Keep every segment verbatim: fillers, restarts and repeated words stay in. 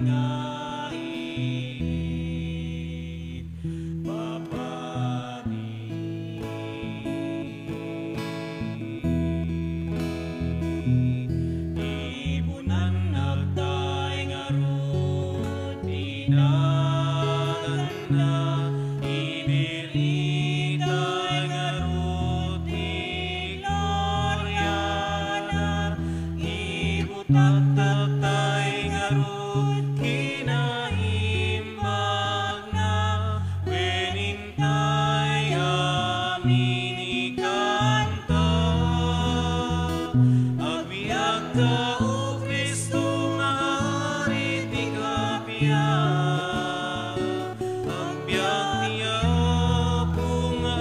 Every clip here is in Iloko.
nga init, papadi. Ibunan nagtay ngarud ti daganna, iniritay ngarud ti gloriana. Ibutaktaktay ngarud kinaimbagna, wen intay amin ikanta. Agbiagka, O Cristo nga Ari ti kapian. Agbiag ti Apo nga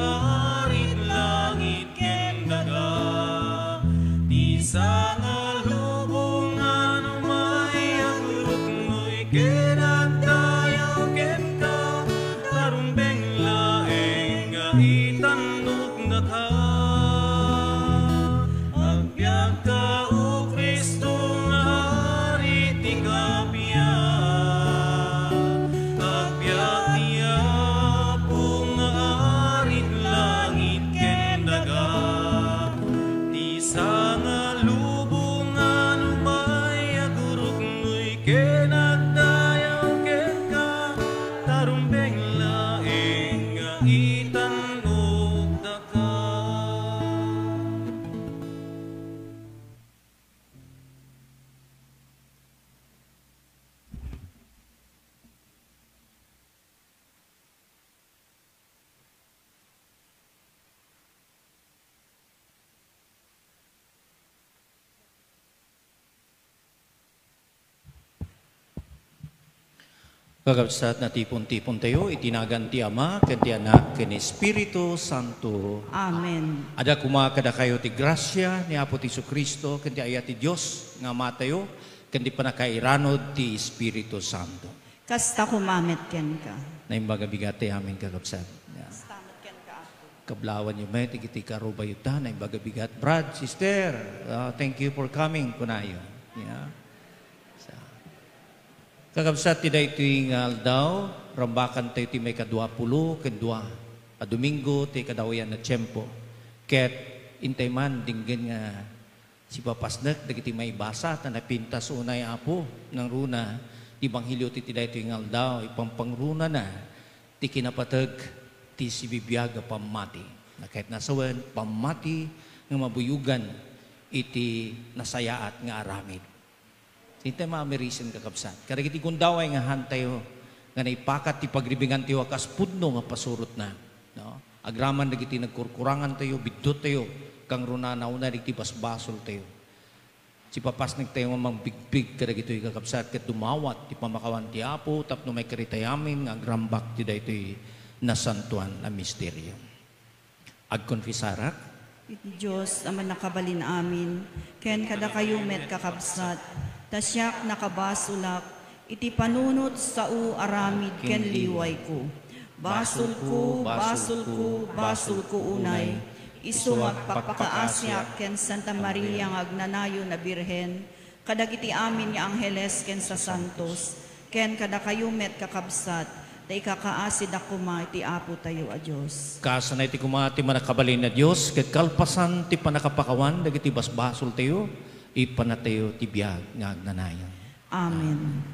Ari ti langit ken daga. Ti sangalubong nga umay agruknoy ken agdayaw kenka, ta rumbeng laeng nga itannogdaka. Agbiagka, O Cristo nga Ari ti kapian. Agbiag ti Apo nga Ari ti langit ken daga. Ti sangalubong nga umay agruknoy ken agdayaw kenka, ta rumbeng laeng nga itannogdaka. Kakabsat, natipon-tipontayo iti nagan ti Ama, ken ti Anak, ken Espiritu Santo. Amen. Adda koma kadakayo ti grasia ni Apo ti Jesu-Cristo, ken ti ayat ti Dios nga Amatayo, ken ti pannakairanod ti Espiritu Santo. Kasta koma met kenka. Naimbag a bigat ti amin, kakabsat. Yeah. Kasta met kenka, Apo. Kablawan yo met iti karubayo ta, naimbag a bigat. Brad, sister, uh, thank you for coming, kunayo. Yeah. Sa, kakabsat, ti daytoy nga aldaw, rambakan tayo ti maikadua pulo ken dua a Domingo ti kadawian a tiempo. Ket intay man, dinggen nga sipapasnek dagiti maibasa, ta napintas unay, Apo, nangruna ti Ebanghelio ti, ti daytoy nga aldaw, ipampangrunana ti kinapateg ti sibibiag a pammati. Na ket nasawen, pammati nga mabuyogan iti nasayaat nga aramid. Intay maamirisen, kakabsat. Kadagiti gundaway nga hantayo nga naipakat ti pagribingantayo a kas pudno nga pasurotna, no? Agraman dagiti nagkurkurangantayo, bidduttayo, kangrunana unay dagiti basbasoltayo. Sipapasnektayo nga mangbigbig kadagitoy, kakabsat, ket dumawat ti pamakawan ti Apo tapno maikaritay amin nga agrambak ti daytoy nasantoan a misterio. Agkonfesarak iti Dios a Mannakabalin-amin, ken kadakayo met, kakabsat, ta siak nakabasolak iti panunot sao aramid ken liwayko. Basolko, basolko, basolko unay. Isu nga agpakpakaasiak ken Santa Maria nga agnanayon a Birhen, kadagiti amin nga angheles ken sasantos, ken kadakayo met, kakabsat, ta ikakaasidak koma iti Apotayo a Dios. Kasanay ti koma ti Mannakabalin a Dios, ket kalpasan ti pannakapakawan dagiti basbasoltayo, ipanatayo ti biag nga agnanayon. Amen.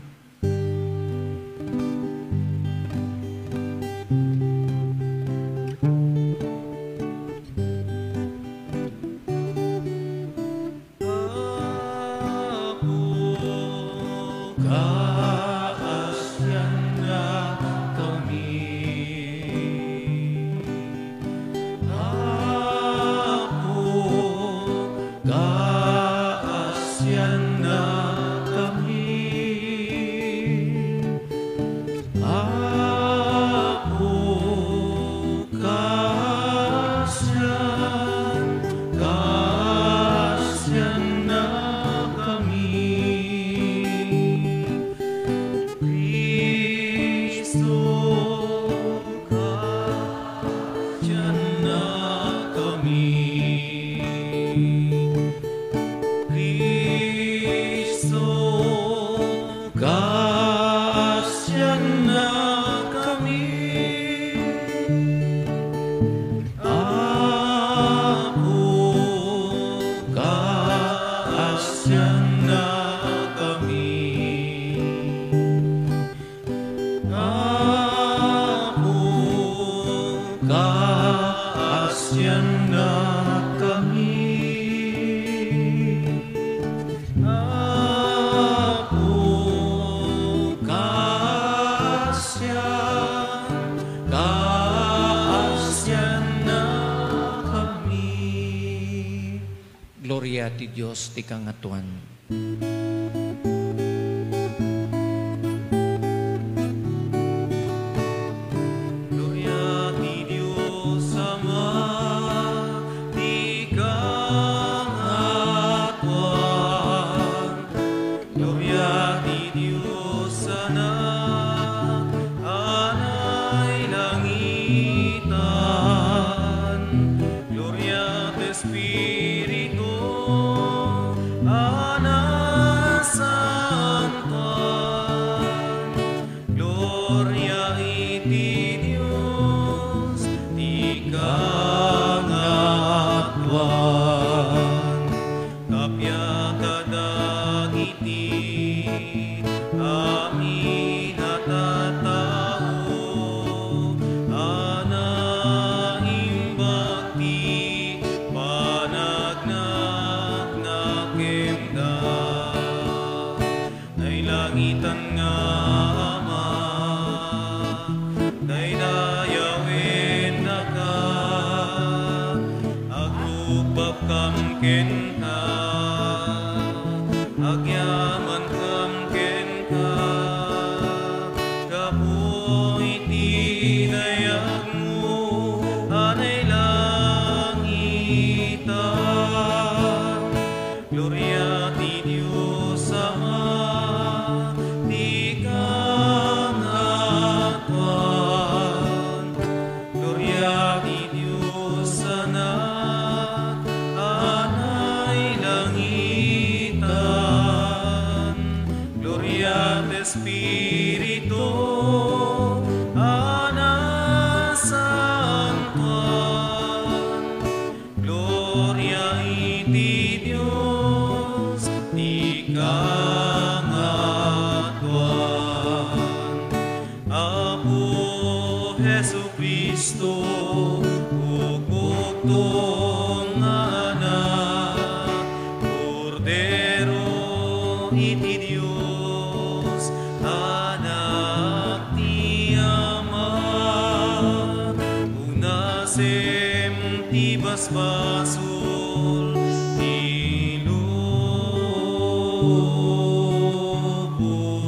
Apo, kaasiannakami. Apo, kaasiannakami. Apo, kaasian-, kaasiannakami. ti Dios ti Kangatoan. Gloria ti Dios Ama ti Kangatoan. Gloria ti Dios Anak a nailangitan. Gloria ti Espiritu a nasantoan. Gloria iti Dios ti Kangatoan. Kappia kadagiti amin a tattao a naimbag ti panagnakna kenka. Nailangitan nga Ama, daydayawennaka, agrukbabkam kenka, agyamankam kenka, gapu iti dayagmo a nailangitan. Gloria ti Dios Ama ti Kangatoan. Gloria ti Dios Anak a nailangitan. Gloria ti Espiritu a nasantoan. Gloria iti Dios ti Kangatoan. Apo Jesu-Cristo, ukukto nga Anak, Kordero iti Dios, Anak ti Ama, unasem ti basbasol ti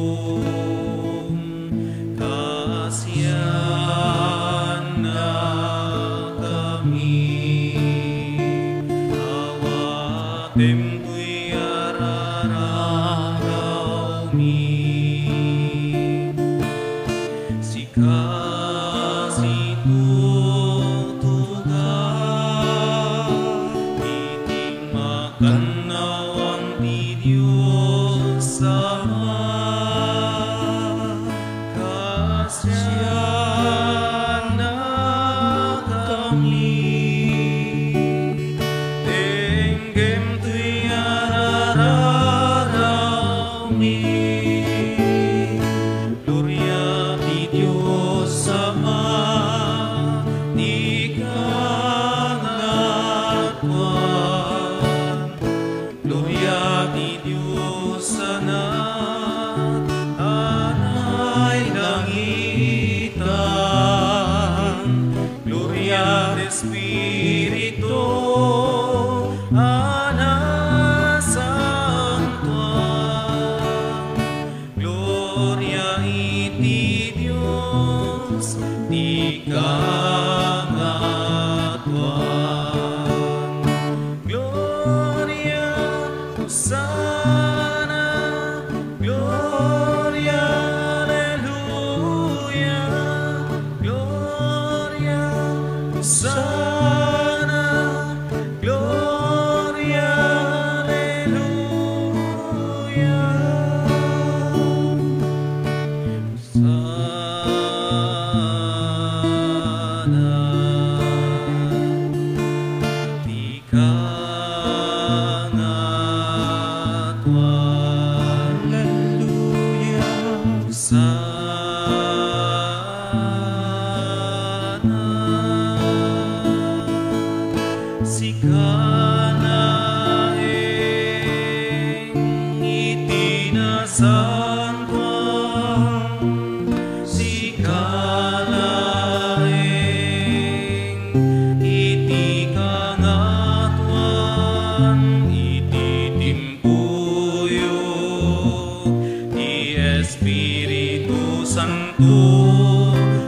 lubong. Kasiannakami, awatem toy arararawmi. Sika ti tutuga iti makannawan ti Dios Ama. Kasiannakami, denggem toy arararawmi. Gloria ti Dios Ama ti Kangatoan. Gloria ti Dios Anak a nailangitan. Gloria ti Espiritu a nasantoan. Gloria iti Dios ti Kangatoan. Gloria, Hosanna, Gloria, Aleluya, Gloria, Hosanna, Gloria, Aleluya. Hosanna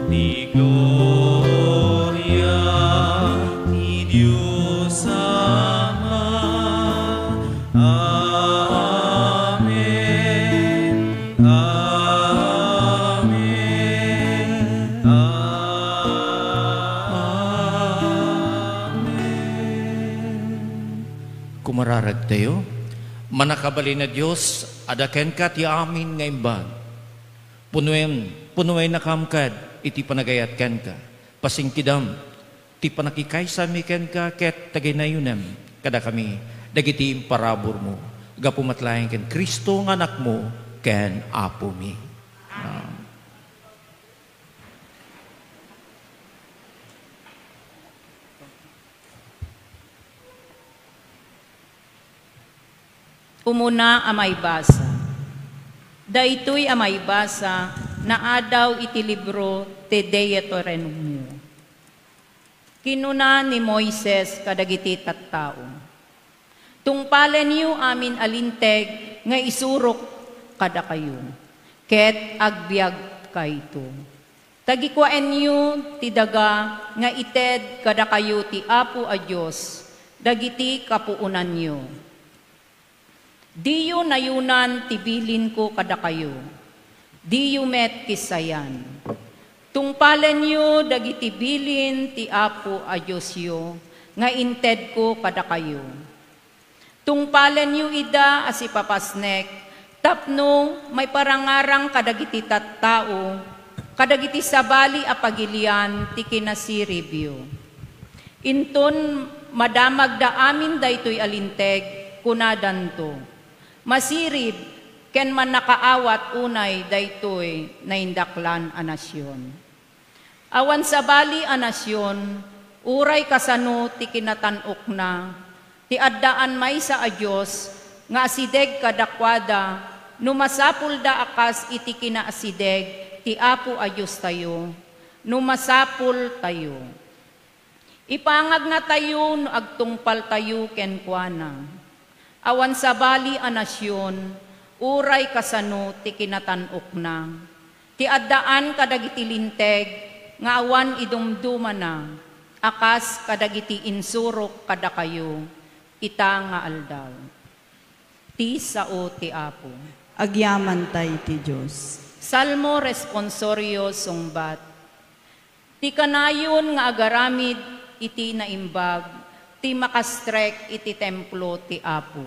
Ti gloria ti Dios Ama. Amen. Amen. Amen. Kumararagtayo. Mannakabalin a Dios, adda kenka ti amin nga imbag. Punuen, punuennakam kad iti panagayat kenka. Pasingkidam ti pannakikaysami kenka ket taginayonem kadakami dagiti imparaburmo. Gapu met laeng ken Cristo nga Anakmo ken Apomi. Amen. Umuna a maibasa. Daytoy a maibasa naadaw iti libro ti Deuteronomio. Kinuna ni Moises kadagiti tattao, "Tungpalenyo amin a linteg nga isurok kadakayo, ket agbiagkayto. Tagikuaenyo ti daga nga ited kadakayo ti Apo a Dios dagiti kapuonanyo. Diyo nayonan ti bilinko kadakayo, diyo met kissayan. Tungpalenyo dagiti bilin ti Apo a Diosyo nga intedko kadakayo. Tungpalenyo ida a sipapasnek tapno maiparangarang kadagiti tattao, kadagiti sabali a pagilian ti kinasiribyo. Inton madamagda amin daytoy a linteg, kunadanto, 'Masirib ken mannakaawat unay daytoy naindaklan a nasion.' Awan sabali a nasion, uray kasano ti kinatan-okna, ti addaan maysa a Dios nga asideg kadakuada no masapulda a kas iti kinaasideg ti Apo a Diostayo, no masapultayo. Ipangagnatayo no agtungpaltayo kenkuana. Awan sabali a nasion, uray kasano ti kinatan-okna, ti addaan kadagiti linteg nga awan idumdumana a kas kadagiti insurok kadakayo ita nga aldaw." Ti sao ti Apo. Agyamanta iti Dios. Salmo Responsorio, sungbat. Ti kanayon nga agaramid iti naimbag ti makastrek iti templo ti Apo.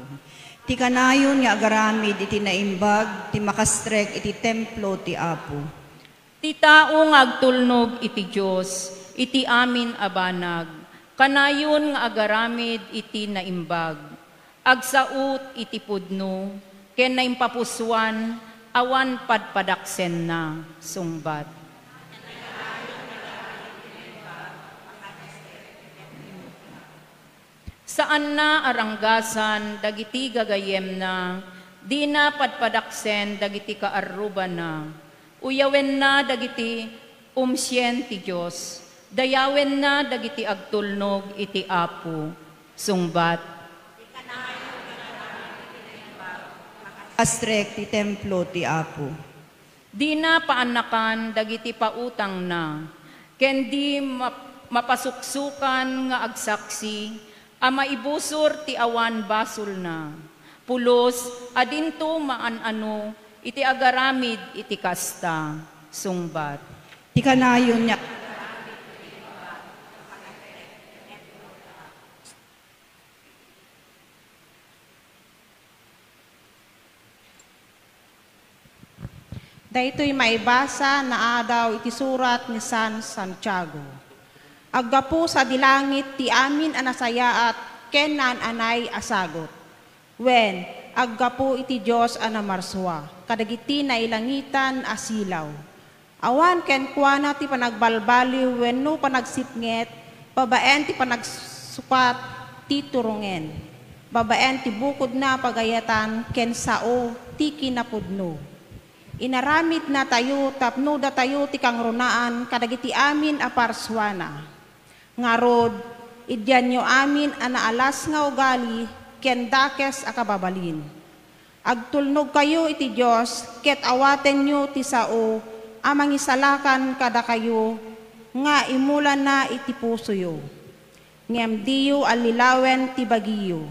Ti kanayon nga agaramid iti naimbag ti makastrek iti templo ti Apo. Ti tao nga agtulnog iti Dios iti amin a banag, kanayon nga agaramid iti naimbag. Agsao iti pudno ken naimpapusoan, awan padpadaksenna, sungbat. Saanna a ranggasan dagiti gagayyemna, dina padpadaksen dagiti kaarrubanna. Uyawenna dagiti umsien ti Dios, dayawenna dagiti agtulnog iti Apo, sungbat. Astrek ti templo ti Apo. Dina paannakan dagiti pautangna, ken di map-, mapasuksokan nga agsaksi a maibusor ti awan basolna. Pulos a dinto maan-ano iti agaramid iti kasta, sungbat. Ti kanayon nga Daytoy maibasa naadaw iti surat ni San Santiago. Aggapu sadi langit ti amin a nasayaat ken naan-anay a sagut. Wen, aggapu iti Dios a namarsua kadagiti nailangitan a silaw. Awan kenkuana ti panagbalbaliw wenno panagsipnget babaen ti panagsukat ti turongen, babaen ti bukodna a pagayatan ken sao ti kinapudno. Inaramidnatayo tapno datayo ti kangrunaan kadagiti amin a parsuana. Ngarud, idianyo amin a naalas nga ugali ken dakes a kababalin. Agtulnogkayo iti Dios ket awatenyo ti sao a mangisalakan kadakayo nga imulana iti pusoyo, ngem diyo allilawen ti bagiyo.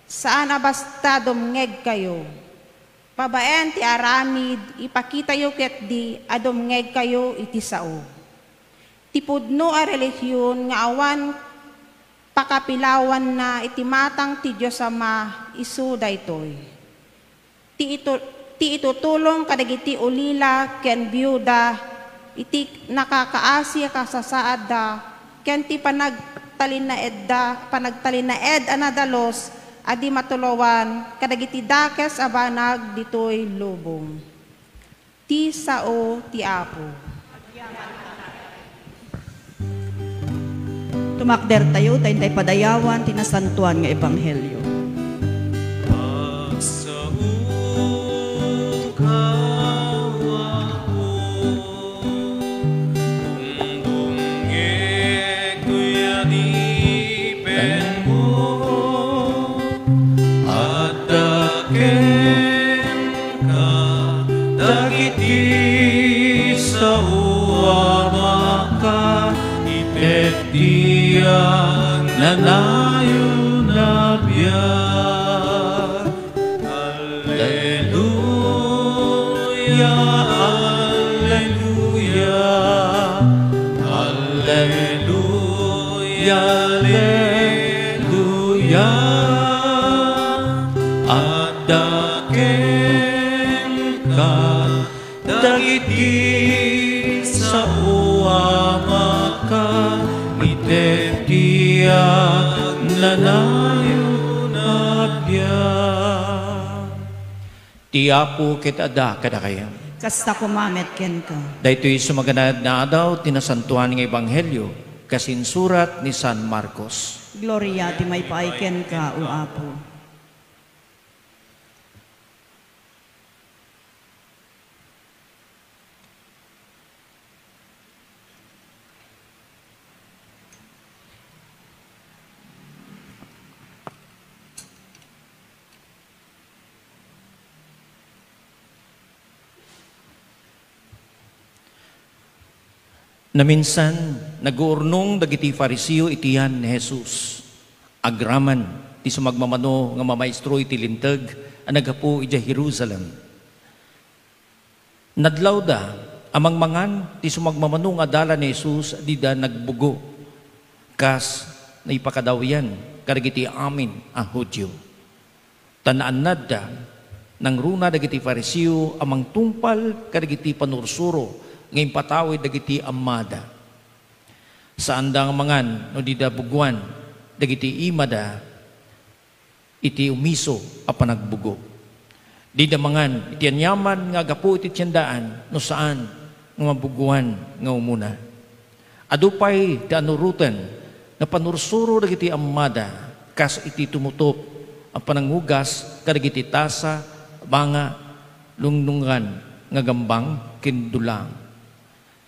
Saan a basta dumngegkayo. Babaen ti aramid, ipakitayo ketdi a dumngegkayo iti sao. Ti pudno a relihion nga awan pakapilawanna iti matang ti Dios Ama, isu daytoy. Ti itu-, ti itutulong kadagiti ulila ken biuda iti nakakaasi a kasasaadda ken ti panagtalinaedda, panagtalinaed a nadalus a di matulawan kadagiti dakes a banag ditoy lubong. Ti sao ti Apo. Tumakdertayo ta intay padayawan ti nasantoan nga ebanghelio. Pagsaoka, Apo, dumdumngegto 'yan ipenmo. Adda kenka dagiti sao a makaiteddi agnanayon a biag. Alleluia, alleluia, alleluia, alleluia. Adda kenka dagiti sao a makaiteddi agnanayon a biag. Ti Apo ket adda kadakayo. Kasta koma met kenka. Daytoy so maganad nga adaw ti nasantoan nga ebanghelio kas insurat ni San Marcos. Gloria ti maipaay kenka, O Apo. Naminsan, naguurnong dagiti Fariseo iti yan ni Jesus. Agraman ti sumagmamano nga mamaestro iti Linteg a naggapu idiay Jerusalem. Nadlawda a mangmangan ti sumagmamano nga adalan ni Jesus a dida nagbugo, kas naipakadawyan kadagiti amin a Judio. Ta naannadda, nangruna dagiti Fariseo a mangtungpal kadagiti panursuro nga impatawid dagiti ammada. Saanda nga mangan no dida bugoan dagiti imada iti umiso a panagbugo. Dida mangan iti aniaman nga aggapu iti tiendaan no saan nga mabugoan nga umuna. Adu pay ti anuroten nga panursuro dagiti ammada kas iti tumutop a panangugas kadagiti tasa, banga, lungnungan nga gambang ken dulang.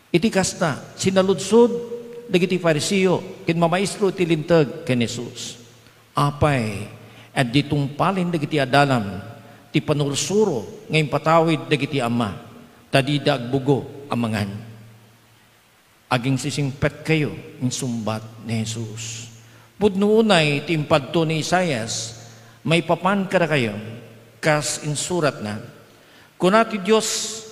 Iti kasta, sinaludsod dagiti Fariseo ken mamaestro iti Linteg ken Jesus, "Apay, adda tungpalen dagiti adalam ti panursuro nga impatawid dagiti amma, ta dida agbugo a mangan?" "Agingsisingpetkayo," insungbat ni Jesus. "Pudno unay ti impadto ni Isaias maipapan kadakayo, kas insuratna, 'Kuna ti Dios,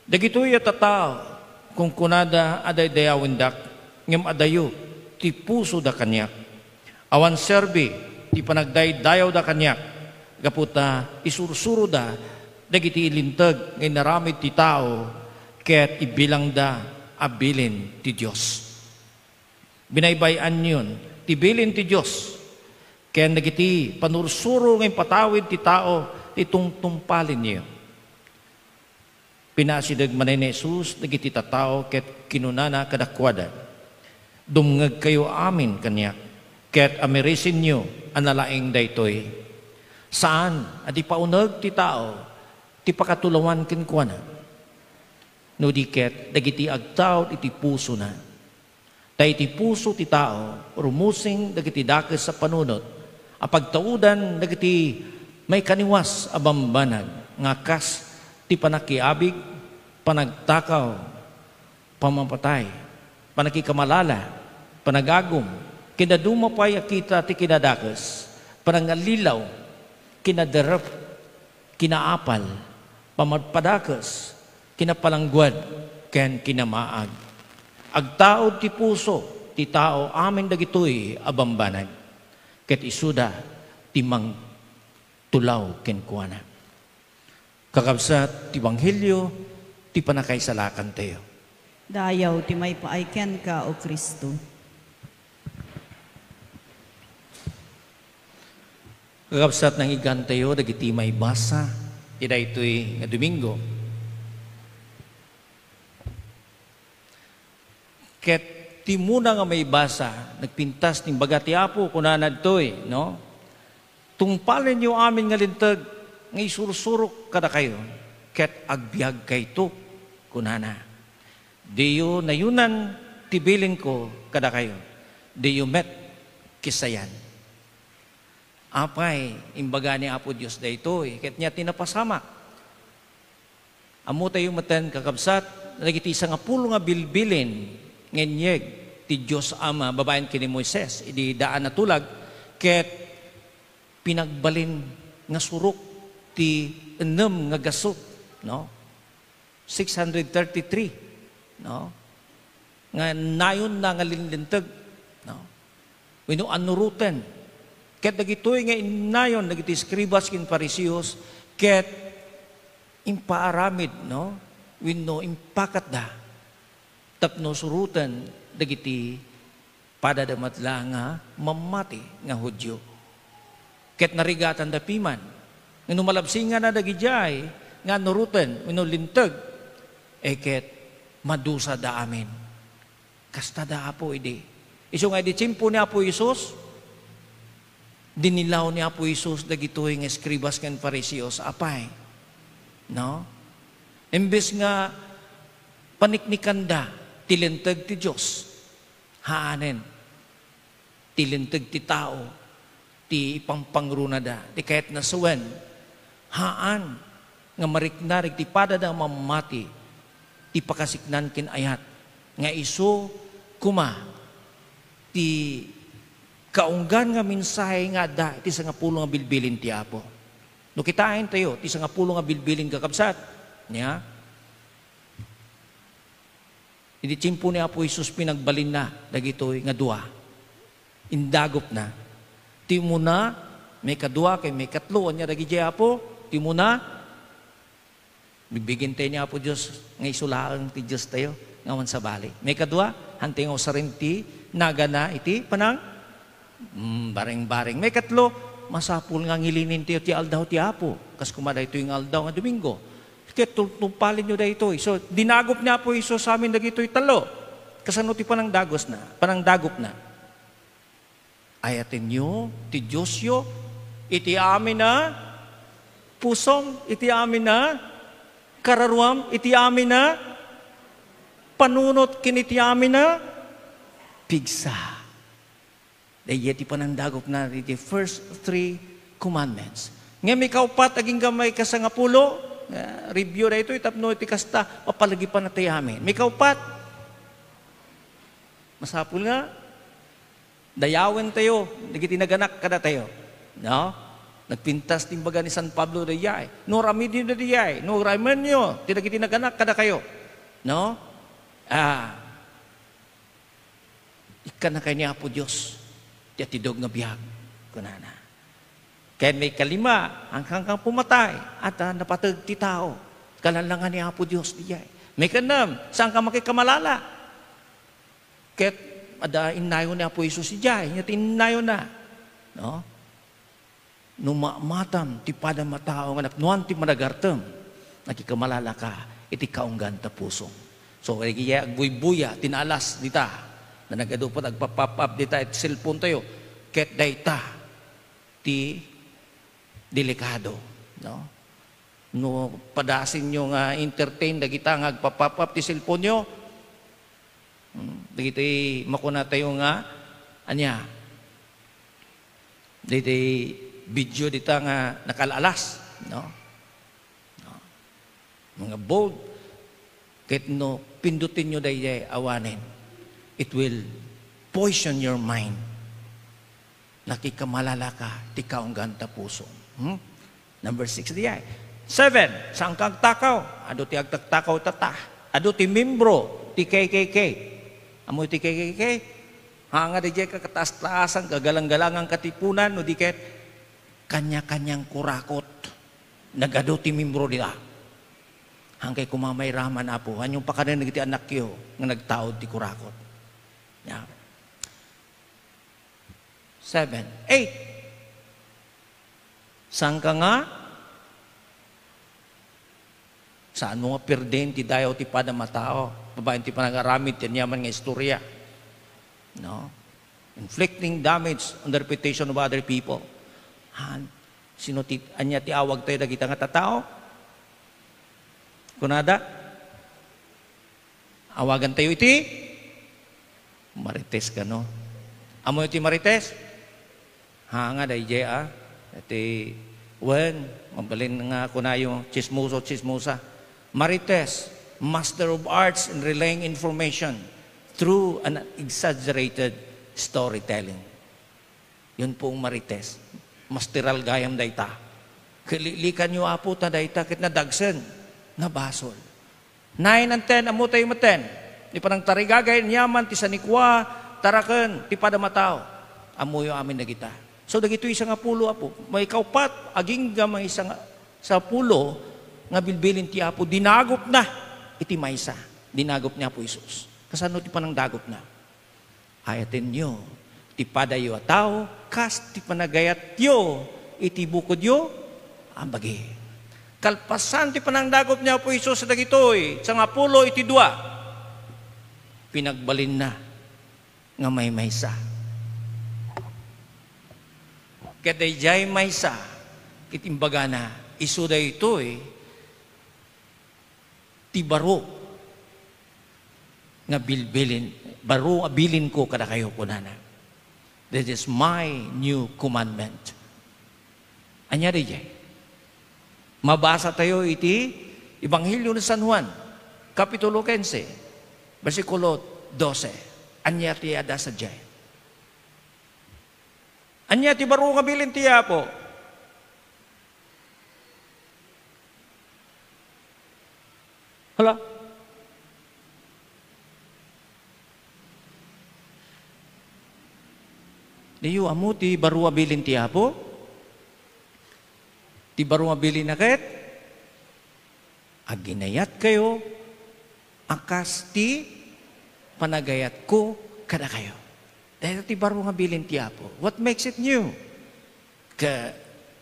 dagitoy a tattao, kunkunada a daydayawendak, ngem adayo ti pusoda kaniak. Awan serbi ti panagdaydayawda kaniak, gapu ta isursuroda dagiti linteg nga inaramid ti tao ket ibilangda a bilin ti Dios.'" Binaybay-anyon ti bilin ti Dios ken dagiti panursuro nga impatawid ti tao ti tungtungpalenyo. Pinaasideg manen ni Jesus dagiti tattao ket kinunana kadakuada, "Dumngegkayo amin kaniak, ket amirisenyo a nalaing daytoy. Saan a di pauneg ti tao ti pakatulawan kenkuana, no di ket dagiti agtaud iti pusona. Ta iti puso ti tao rumusing dagiti dakes a panunot a pagtaudan dagiti maikaniwas a bambanag nga kas ti panakiabig, panagtakaw, pammapatay, panagkikamalala, panagagum, kinaduma pay a kita ti kinadakes, panangallilaw, kinaderrep, kinaapal, pammadpadakes, kinapalangguad, ken kinamaag. Agtaud ti puso ti tao amin dagitoy a bambanag, ket isuda ti mangtulaw kenkuana. Kakabsat, ti ebanghelio ti pannakaisalakantayo. Dayaw ti maipaay kenka, O Cristo. Kakabsat, nangiggantayo dagiti maibasa ti daytoy nga Domingo. Ket ti umuna nga maibasa, nagpintas ti imbaga ti Apo, kunana ditoy, no? "Tungpalenyo amin nga linteg nga isursurok kadakayo, ket agbiagkayto," kunana. "Diyo nayunan ti bilinko kadakayo, diyo met kisayan." Apay, imbaga ni Apo Dios daytoy, ket nia ti napasamak. Ammotayo metten, kakabsat, dagiti sangapulo nga bilbilin nga inyeg ti Dios Ama babaen ken ni Moises idi daan a tulag, ket pinagbalin nga surok ti ennem nga gasut, no? Six hundred thirty-three, no? Nga nayonna nga linlinteg, no? Wenno annuroten. Ket dagitoy nga innayon dagiti eskribas ken Fariseos, ket impaaramid, no? Wenno impakatda tapno suroten dagiti padada met la nga mammati nga Judio. Ket narigatanda piman. Ngem no malabsingana dagidiay nga annuroten wenno linteg, e ket madusada amin. Kasta da Apo idi. Isu nga idi tiempo ni Apo Jesus, dinilaw ni Apo Jesus dagitoy nga eskribas ken Fariseos, apay. No? Imbes nga paniknikanda ti linteg ti Dios, haanen. Ti linteg ti tao ti ipangpangrunada, ti kayatna sawen, haan nga marikna dagiti padada a mammati ti pakasiknan ken ayat, nga isu koma ti kaunggan nga mensahe nga adda iti sangapulo nga bilbilin ti Apo. No kitaentayo ti sangapulo nga bilbilin, kakabsat, nia, idi tiempo ni Apo Jesus, pinagbalinna dagitoy nga dua. Indagupna. Ti umuna, maikadua, ken maikatlo, ania dagidiay, Apo? Ti umuna, bigbigentayo ni Apo Dios nga isu laeng ti Diostayo nga awan sabali. Maikadua, hantay nga usaren ti nagana iti panang Mm, bareng-bareng. Maikatlo, masapul nga ngilinentayo ti aldaw ti Apo, kas koma daytoy nga aldaw nga Domingo. Ket tul-, tungpalenyo daytoy. So, dinagup ni Apo Jesus amin dagitoy tallo. Kasano ti panangdagosna, panangdagupna? Ayatenyo ti Diosyo iti amin a pusom, iti amin a kararuam, iti amin a panunot, ken iti amin a pigsa. Daydiay ti panangdagupna iti first three commandments. Ngem ikaw pat, agingga maikasangapulo, ah, review daytoy tapno iti kasta, papalagipannatayo amin. Maikaupat, masapul nga dayawentayo dagiti naganak kadatayo. No? Nagpintas ti imbaga ni San Pablo daydiay, "No aramidyo daydiay, no aramidyo ti dagiti naganak kadakayo." No? Ah, Ikkannakayo ni Apo Dios ti atidog nga biag, kunana. Ken maikalima, haanka nga pumatay, adda napateg ti tao. Kalanlangan ni Apo Dios diay. Maikanem, saanka makikamalala. Ket adda innayon ni Apo Jesus idiay, ania ti innayonna. No? No maamatam ti padam a tao nga napnoan ti managartem, nakikamalalaka iti kaunggan ta pusom. So, dagiti agbuybuya ti naalas dita, nga nagadu pay agpa-pop up dita iti cellphone tayo, ket dayta ti delikado, no? No padasinyo nga entertain dagita nga agpa-pop up ti cellphone-yo, hmm, dagiti makunatayo nga, ania, dagiti video dita nga nakal-alas, no? No? Mga bold. Ket no pindutenyo daydiay awanen, it will poison your mind. Nakikamalalaka ti kaunggan ta puso. Hmm? Number six diay. Seven, saan ka agtakaw? Adu ti agtaktakaw tata. Adu ti membro ti K K K. Ammo ti K K K? Ha, nga diay kakataas-taasan, gagalanggalangan katipunan, no di ket kanya-kanyang kurakot. Nagadu ti membro dita. Hankay koma mairaman, Apo, anion pakanen dagiti anakyo nga nagtaud ti kurakot. Ya. Seven. Eight. Saan ka nga? Saan mo nga pirden ti dayaw ti padam a tao? Babaen ti panagaramid ti aniaman nga istorya. No? Inflicting damage on the reputation of other people. Han, sino ti, ania ti awag tayo dagita nga tattao? Kunada? Awagan tayo iti Marites kano. Ammo iti Marites? Ha, nga daydiay, a. Iti, wen, mabalin nga kunayo, chismoso, chismosa. Marites, master of arts in relaying information through an exaggerated storytelling. Yun pong Marites. Masteral gayam dayta. Kalilikanyo, Apo, ta dayta ket nadagsen nga basol. Nine and ten, ammo tayo maten. Ni panangtarigagay, aniaman, ti sanikua, taraken, ti padam a tao. Ammoyo amin dagita. So, dagitoy sangapulo, Apo. Maikaupat, agingga maysa nga, sapulo nga bilbilin ti Apo, dinagupna iti maysa. Dinagup ni Apo Jesus. Kasano ti panangdagupna? Ayatenyo ti padayo a tao kas ti panagayatyo iti bukodyo a bagi. Kalpasan ti panangdagop ni Apo Jesus dagitoy, sangapulo iti dua, pinagbalinna nga maymaysa. Ket daydiay maysa ket imbagana, isu daytoy ti baro nga bilbilin, baro a bilinko kadakayo, kunana. This is my new commandment. Ania daydiay? Mabasa tayo iti Ebanghelio ni San Juan, Kapitulo quince, bersikulo doce. Ania ti adda sadiay? Ania ti baro nga bilin ti Apo? Hala? Diyo ammo ti baro a bilin ti Apo? Ti baro a bilin a ket, aginayatkayo a kas ti panagayatko kadakayo. Dayta ti baro nga bilin ti Apo. What makes it new? Ka-,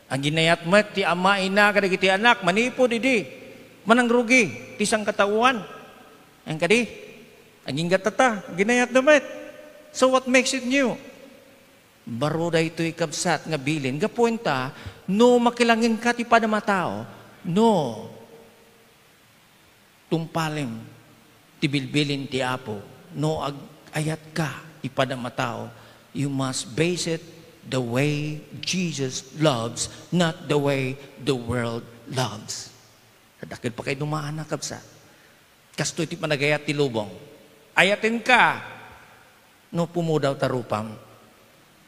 aginayat met ti ama, ina, kadagiti anak, manipud idi manangrugi ti sangkataoan. Wen kadi? Agingga tata, aginayatda met. So what makes it new? Baro daytoy, kabsat, nga bilin. Gapuenta, no makilangenka ti padam a tao, no tungpalem ti bilbilin ti Apo, no ag-, ayatka ti padam a tao, you must base it the way Jesus loves, not the way the world loves. Dakkel pa kay dumaanna, kabsat. Kastoy ti panagayat ti lubong. Ayatenka no pumudaw ta rupam.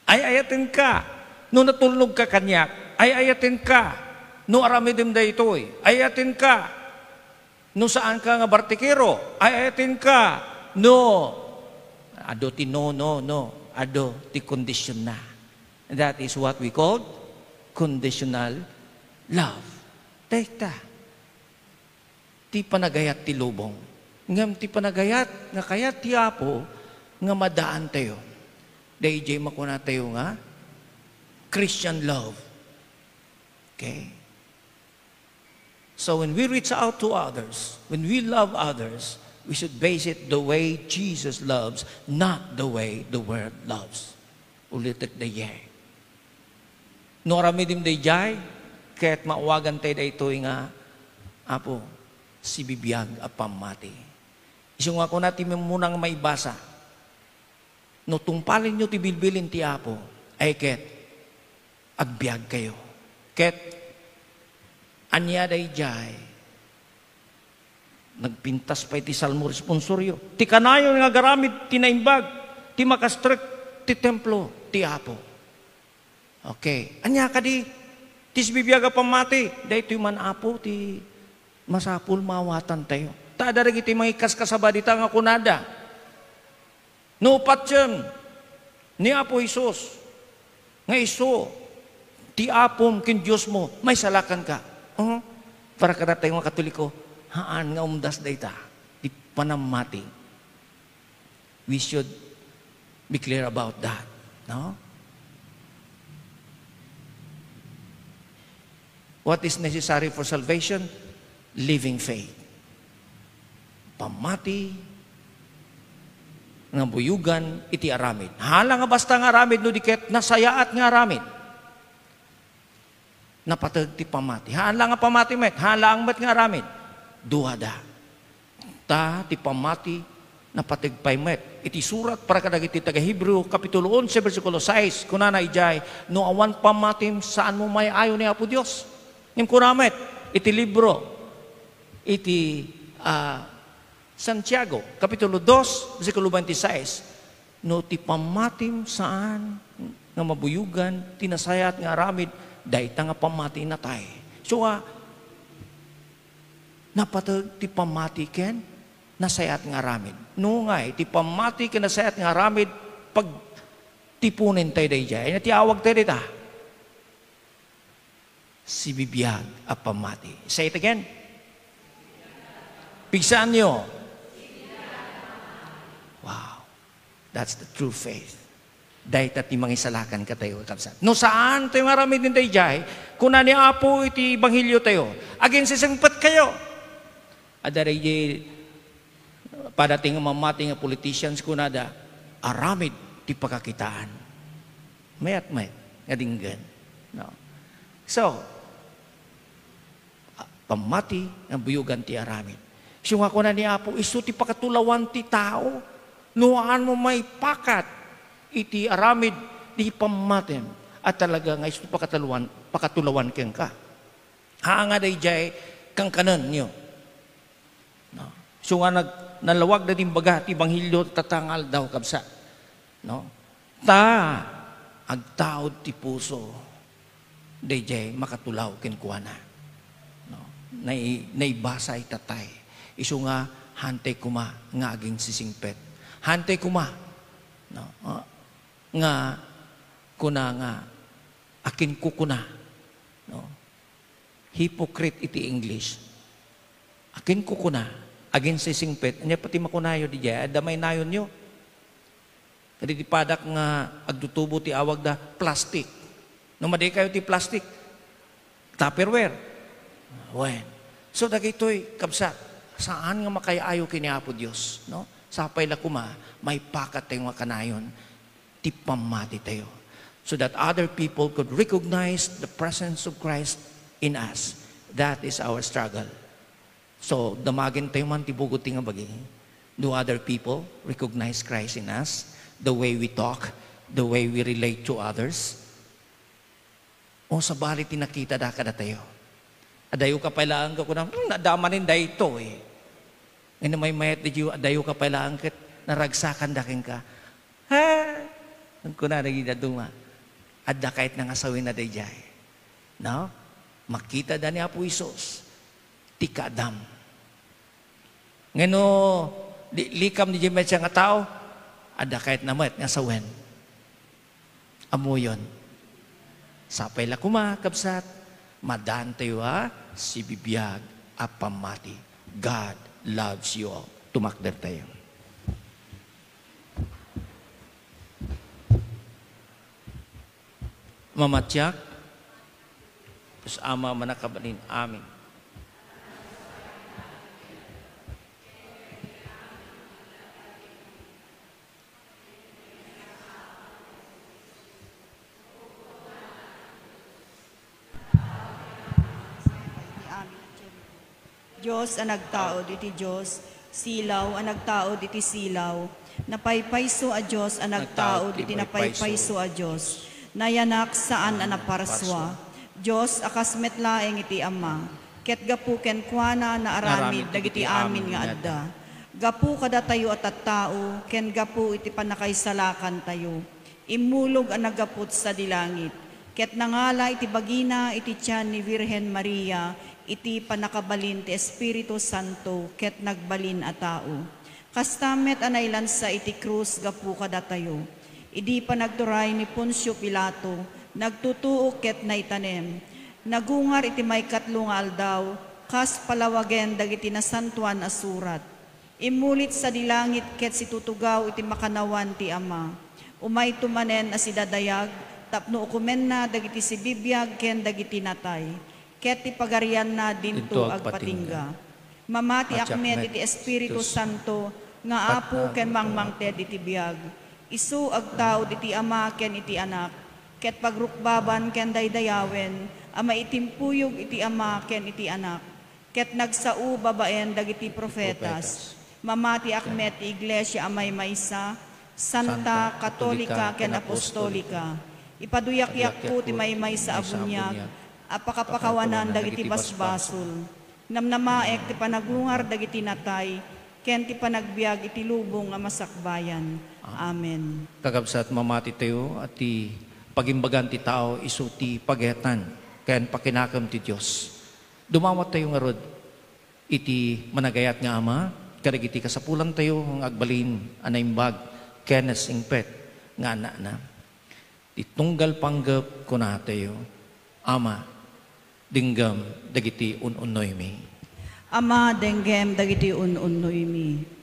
Ay-ayatenka no natulnogka kaniak. Ay-ayatenka no aramidem daytoy. Ay-ayatenka no saanka nga bartikero. Ay-ayatenka no, adu ti no, no, no. Adu ti kondisionna. That is what we call conditional love. Dayta ti panagayat ti lubong. Ngem ti panagayat nga kayat ti Apo nga madaantayo, daydiay makunatayo nga Christian love. Okay? So when we reach out to others, when we love others, we should base it the way Jesus loves, not the way the world loves. Ulitek daydiay. No aramidem daydiay, ket maawagan tayo daytoy nga, Apo, sibibiag a pammati. Isu nga kuna ti mummunang maibasa, no tungpalenyo ti bilbilin ti Apo, ay ket agbiagkayo. Ket ania daydiay? Nagpintas pay ti salmo responsorio. Ti kanayon nga agaramid ti naimbag, ti makastrek ti templo ti Apo. Okay. Ania kadi ti sibibiag a pammati? Daytoy man, Apo, ti masapul maawatantayo. Ta adda dagiti mangikaskasaba dita nga kunada, no patiem ni Apo Jesus nga isu ti Apom ken Diosmo, maisalakanka. Oh, para kadatayo nga Katoliko, haan nga umdas dayta, ti panammati. We should be clear about that, no? What is necessary for salvation? Living faith. Pammati nga buyogan iti aramid. Hala nga basta nga aramid, no di ket nasayaat nga aramid. Napateg ti pammati. Haan la nga pammati met, haan laeng met nga aramid. Duada. Ta ti pammati, napateg pay met. Iti surat para kadagiti taga-Hebreo, Kapitulo onse, bersikulo sais, kunana idiay, "No awan pammatim, saanmo maay-ayo ni Apo Dios." Ngem kuna met, iti libro, iti, ah, Santiago, Kapitulo dos, bersikulo twenty-six, "No ti pammatim saan nga mabuyogan ti nasayaat nga aramid, dayta nga pammati natay." So, ah, napateg ti pammati ken nasayaat nga aramid. No ngay, ti pammati ken nasayaat nga aramid, pagtiponen tayo daydiay. Ania ti awag tayo dita? Sibibiag a pammati. Say it again. Pigsaanyo. Wow. That's the true faith. Dayta ti mangisalakan katayo, kakabsat. No saan tayo nga aramiden daydiay, kuna ni Apo iti ebanghelio tayo, "Aginsisingpetkayo." Adda daydiay padating nga mamati nga politicians, kunada, "Aramid ti pakakitaan." Mayat met nga dinggen, no? So, a-, pammati nga buyogan ti aramid. Isu nga kuna ni Apo, isu ti pakatulawan ti tao. No, haan mo maipakat iti aramid ti pammatim a talaga nga isu ti pakatulawan, pakatulawan kenka. Haan nga daydiay kankanenyo. No? Isu nga nag-, nalawag na din baga ti ebanghelio tatta nga aldaw, kabsat. No? Ta agtaud ti puso, daydiay makatulaw kenkuana. No? Nai-, naibasay tatay. Isu nga hantay koma nga aginsisingpet. Hantay koma, no? Ah, nga kuna nga, akin kukuna, no? Hypocrite iti English. Akin kukuna, aginsisingpet, ania pay ti makunayo diay, adda mainayonyo. Kadagiti padak nga agtutubo ti awagda plastik. No madi kayo ti plastik, Tupperware. Wen. So, dagitoy, kabsat, saan nga makaay-ayo ken ni Apo Dios, no? Sapay la koma, maipakat tayo nga kanayon ti pammati tayo, so that other people could recognize the presence of Christ in us. That is our struggle. So, damagen tayo man ti bugod ti nga bagi. Do other people recognize Christ in us? The way we talk, the way we relate to others? O sabali ti nakitada kadatayo? Adayo ka pay laeng nga kunam, "Hmm, adda manen daytoy." Ngem maymayat daydiay, adayo ka pay laeng ket naragsakanda kenka. Ha? Kunana dagiti dadduma, "Adda kayatna nga sawen daydiay." No? Makitada ni Apo Jesus ti kaadam. Ngem no, di, likam ni Jim nga tao, adda kayatna met nga sawen. Ammoyon. Sapay la koma, kabsat, madantayo a sibibiag a pammati. God loves you all. Tumakder tayo. Mamatiak, Dios Ama a mannakabalin. Amen. Dios a nagtaud iti Dios, silaw a nagtaud iti silaw, napaypayso a Dios a nagtaud iti napaypayso a Dios, nayanak saan a naparsua, Dios a kas met laeng iti Ama, Ket gapu kenkuana naaramid dagiti amin nga adda. Gapu kadatayo a tattao, ken gapu iti pannakaisalakantayo, immulog a naggaput sadi langit, ket nangala iti bagina iti tian ni Virgen Maria iti pannakabalin ti Espiritu Santo, ket nagbalin a tao. Kasta met a nailansa iti krus gapu kadatayo. Idi panagturay ni Poncio Pilato, nagtutuok ket naitanem. Nagungar iti maikatlo nga aldaw, kas palawagen dagiti Nasantoan a Surat. Immulit sadi langit ket situtugaw iti makannawan ti Ama. Umayto manen a sidadayag tapno ukomenna dagiti sibibiag ken dagiti natay, ket ti pagarianna dinto agpatingga. Matiak met iti Espiritu Santo nga Apo ken mangmangted iti biag. Isu agtaud iti Ama ken iti Anak, ket pagrukbaban ken daydayawen a maitimpuyog iti Ama ken iti Anak, ket nagsao babaen dagiti profetas. Mamatiak met ti Iglesia a maymaysa, santa, katolika, ken apostolika. Ipaduyakyakko ti maymaysa a buniag a pakapakawanan dagiti basbasol. Namnamaek ti panagungar dagiti natay, ken ti panagbiag iti lubong a masakbayan. Amen. Kakabsat, mamati tayo a ti pagimbagan ti tao isu ti pagayatan ken pakinakem ti Dios. Dumawat tayo ngarud iti managayat nga Ama kadagiti kasapulantayo nga agbalin a naimbag ken nasingpet nga annakna. Ti tunggal panggep, kunatayo, Ama, denggem dagiti un-unnoymi. Ama, denggem dagiti un-unnoymi.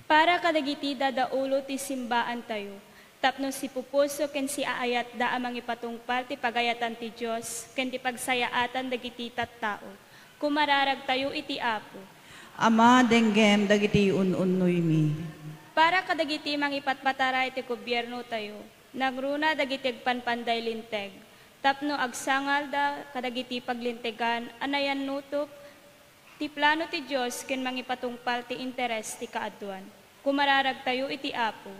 Para kadagiti dadaulo ti simbaantayo, tapno sipupuso ken siaayatda a mangipatungpal ti pagayatan ti Dios ken ti pagsayaatan dagiti tattao, kumararagtayo iti Apo. Ama, denggem dagiti un-unnoymi. Para kadagiti mangipatpataray ti gobiernotayo, nangruna dagiti agpanpanday linteg, tapno agsangalda kadagiti paglintegan a nayannutup ti plano ti Dios ken mangipatungpal ti interes ti kaaduan. Kumararagtayo iti Apo.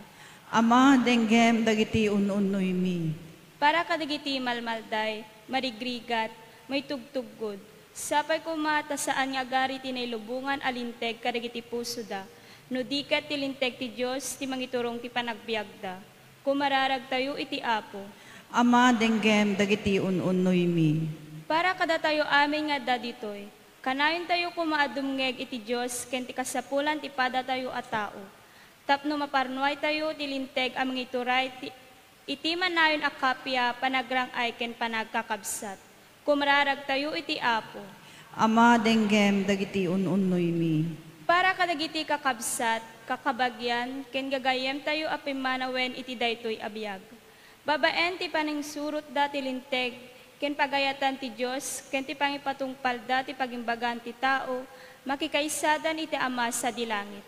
Ama, denggem dagiti un-unnoymi. Para kadagiti malmalday, marigrigat, maitugtuggod, sapay koma ta saan nga agari ti nailubongan a linteg kadagiti pusoda, no di ket ti linteg ti Dios ti mangiturong ti panagbiagda. Kumararagtayo iti Apo. Ama, denggem dagiti un-unnoymi. Para kadatayo amin nga adda ditoy, kanayontayo koma a dumngeg iti Dios ken ti kasapulan ti padatayo a tao, tapno maparnuaytayo ti linteg a mangituray ti, iti manayon a kappia, panagrang-ay ken panagkakabsat. Kumararagtayo iti Apo. Ama, denggem dagiti un-unnoymi. Para kadagiti kakabsat, kakabagian, ken gagayyemtayo a pimmanawen iti daytoy a biag. Babaen ti panangsurotda ti linteg ken pagayatan ti Dios ken ti pangipatungpalda ti pagimbagan ti tao, makikaisadan iti Ama sadi langit.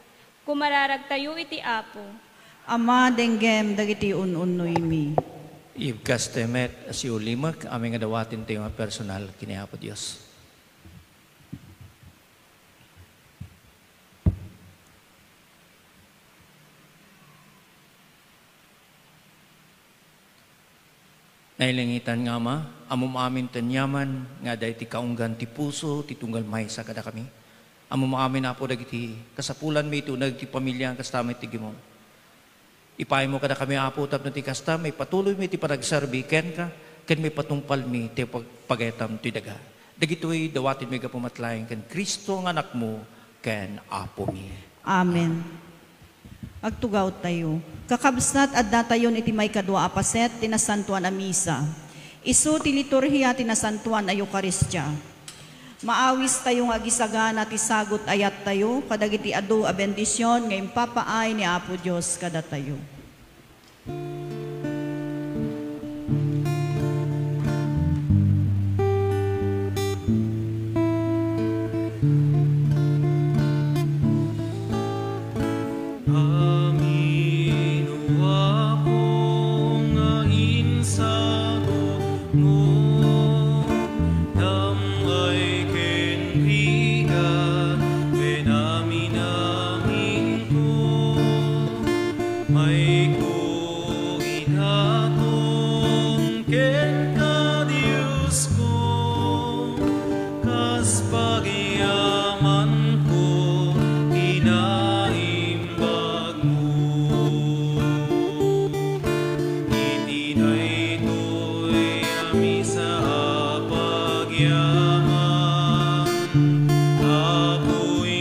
Kumararagtayo iti Apo. Ama, denggem dagiti un-unnoymi. Ibkastayo met a siulimek amin nga dawatentayo nga personal ken ni Apo Dios. Nailangitan nga Ama, ammom amin ti aniaman nga adda iti kaunggan ti puso ti tunggal maysa kadakami. Ammom amin, Apo, dagiti kasapulanmi iti uneg ti pamilya, kasta met ti gimong. Ipaaymo kadakami, Apo, tapno ti kasta, maipatuloymi ti panagserbi kenka, ken maipatungpalmi ti pag-, pagayatam ti daga. Dagitoy dawatenmi gapu met laeng ken Cristo nga Anakmo ken Apomi. Amen. Agtugawtayo. Kakabsat, addatayon iti maikadua a paset ti Nasantoan a Misa. Isu ti liturhia ti Nasantoan a Eukaristia. Maawistayo nga agisagana ti sagut ayattayo kadagiti adu a bendision nga impapaay ni Apo Dios kadatayo.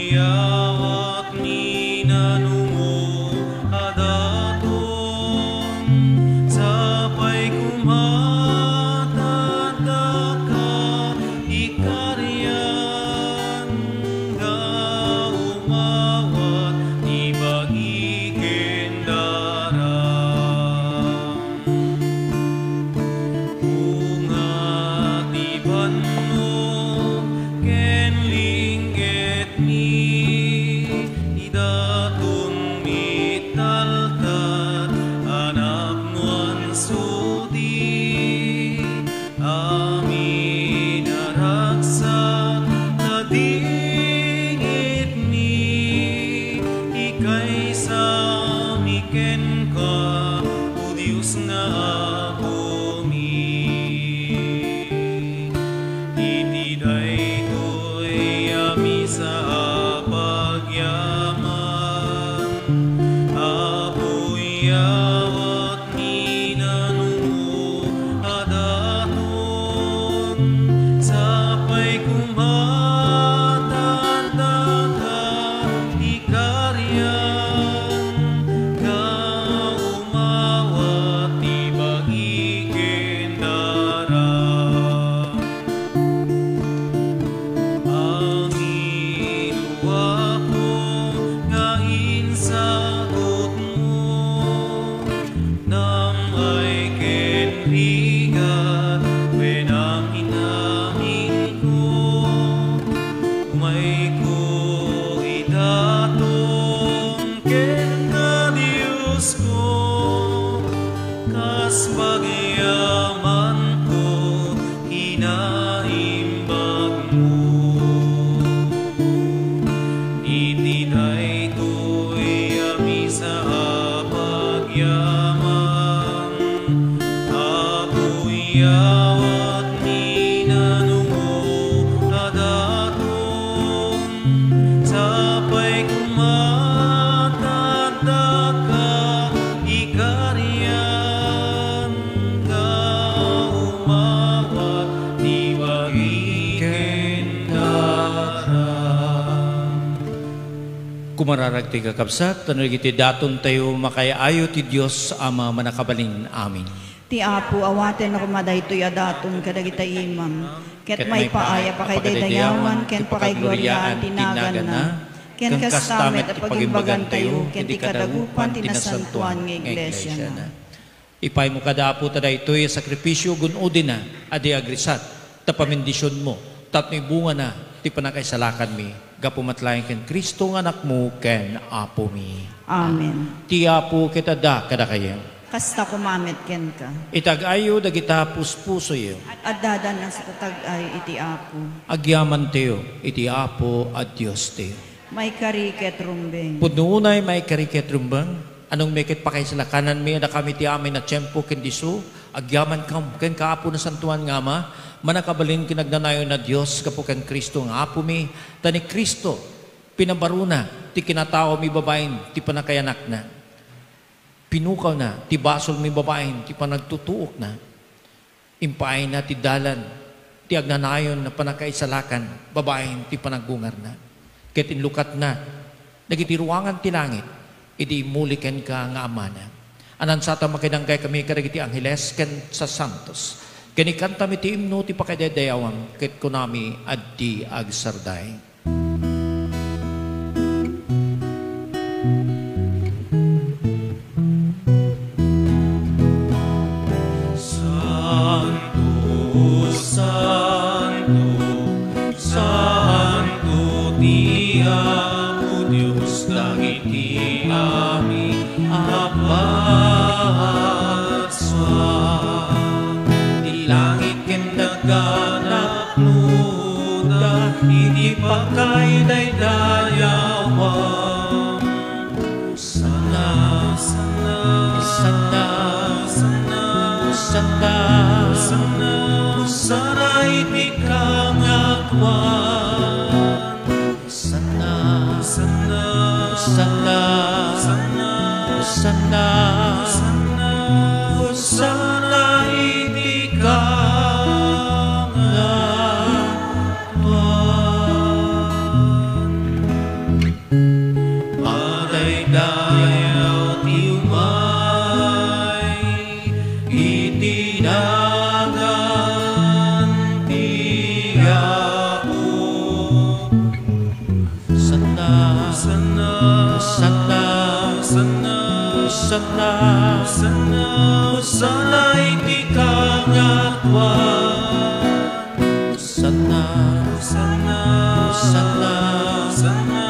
Yawatmi nanungo a daton, sapay koma ta addaka ikarian nga umawat ti bagi ken daram. Bunga ti banno ken linggetmi, ti datonmi taltal a napnoan sudi. Amin a ragsak ta dingitmi, ikaysami kenka, O Dios nga Apomi. Iti daytoy a misa a pagyaman, Apo, yawat Minanungo a daton, sapay koma ta addaka ikarian nga umawat ti bagi ken daram. Angiduako nga insagutmo, nam-ay ken rigat wen amin-aminko. Umayko idaton kenka, Diosko, kas pagyamanko kinaimbagmo. Iti daytoy a misa a pagyaman, Apo, yawat minanungo a daton, sapay koma ta addaka ikarian nga umawat ti bagi ken daram. Kumararag ti kakabsat, ta no dagiti datontayo, makaay-ayo ti Dios Ama a Mannakabalin. Amin. Ti Apo, awatenna koma daytoy a daton kadagita imam, ket maipaay a pakaidaydayawan ken pakaigloria ti naganna, ken kasta met a pagimbagantayo ken ti kadagupan ti nasantoan nga iglesiana. Ipaymo kada, Apo, ta daytoy a sakrifisio gun-odina a di agrisat, ta pamindisionmo, tapno ibungana ti pannakaisalakanmi, gapu met laeng ken Cristo nga Anakmo ken Apomi. Amen. Ti Apo ket adda kadakayo. Kasta koma met kenka. Itag-ayyo dagita puspusoyo. Adda dandan sa tatag-ay iti Apo. Agyamantayo iti Apo a Diostayo. Maikari ket rumbeng. Pudno unay, maikari ket rumbeng. Anong met ket pakaisalakananmi a dakami ti amin a tiempo ken disso, agyamankam kenka, Apo Nasantoan nga Ama, Mannakabalin ken Agnanayon a Dios, gapu ken Cristo nga Apomi, ta ni Cristo, pinabarona ti kinataomi babaen ti pannakayanakna. Pinukawna ti basolmi babaen ti panagtutuokna. Impaayna ti dalan ti agnanayon a pannakaisalakan babaen ti panaggungarna. Ket inlukatna dagiti ruangan ti langit idi immuli kenka nga Amana. Ania, saan ta makidanggay kami kadagiti angheles ken sasantos, ken ikantami ti imno ti pakaidaydayawan, ket kunami, addi agsarday. Santo, santo, santo ti Apo Dios dagiti amin a bansa. Ti langit ken daga napnoda iti pakaidaydayawan. Hosanna, Hosanna, Hosanna, Hosanna, Hosanna, Hosanna iti kangatoan. Hosanna, Hosanna, Hosanna, Hosanna, Hosanna iti kangatoan. Madaydayaw ti umay iti nagan ti Apo. Hosanna, Hosanna, Hosanna, Hosanna, Hosanna, Hosanna iti kangatoan. Hosanna, Hosanna, Hosanna, Hosanna,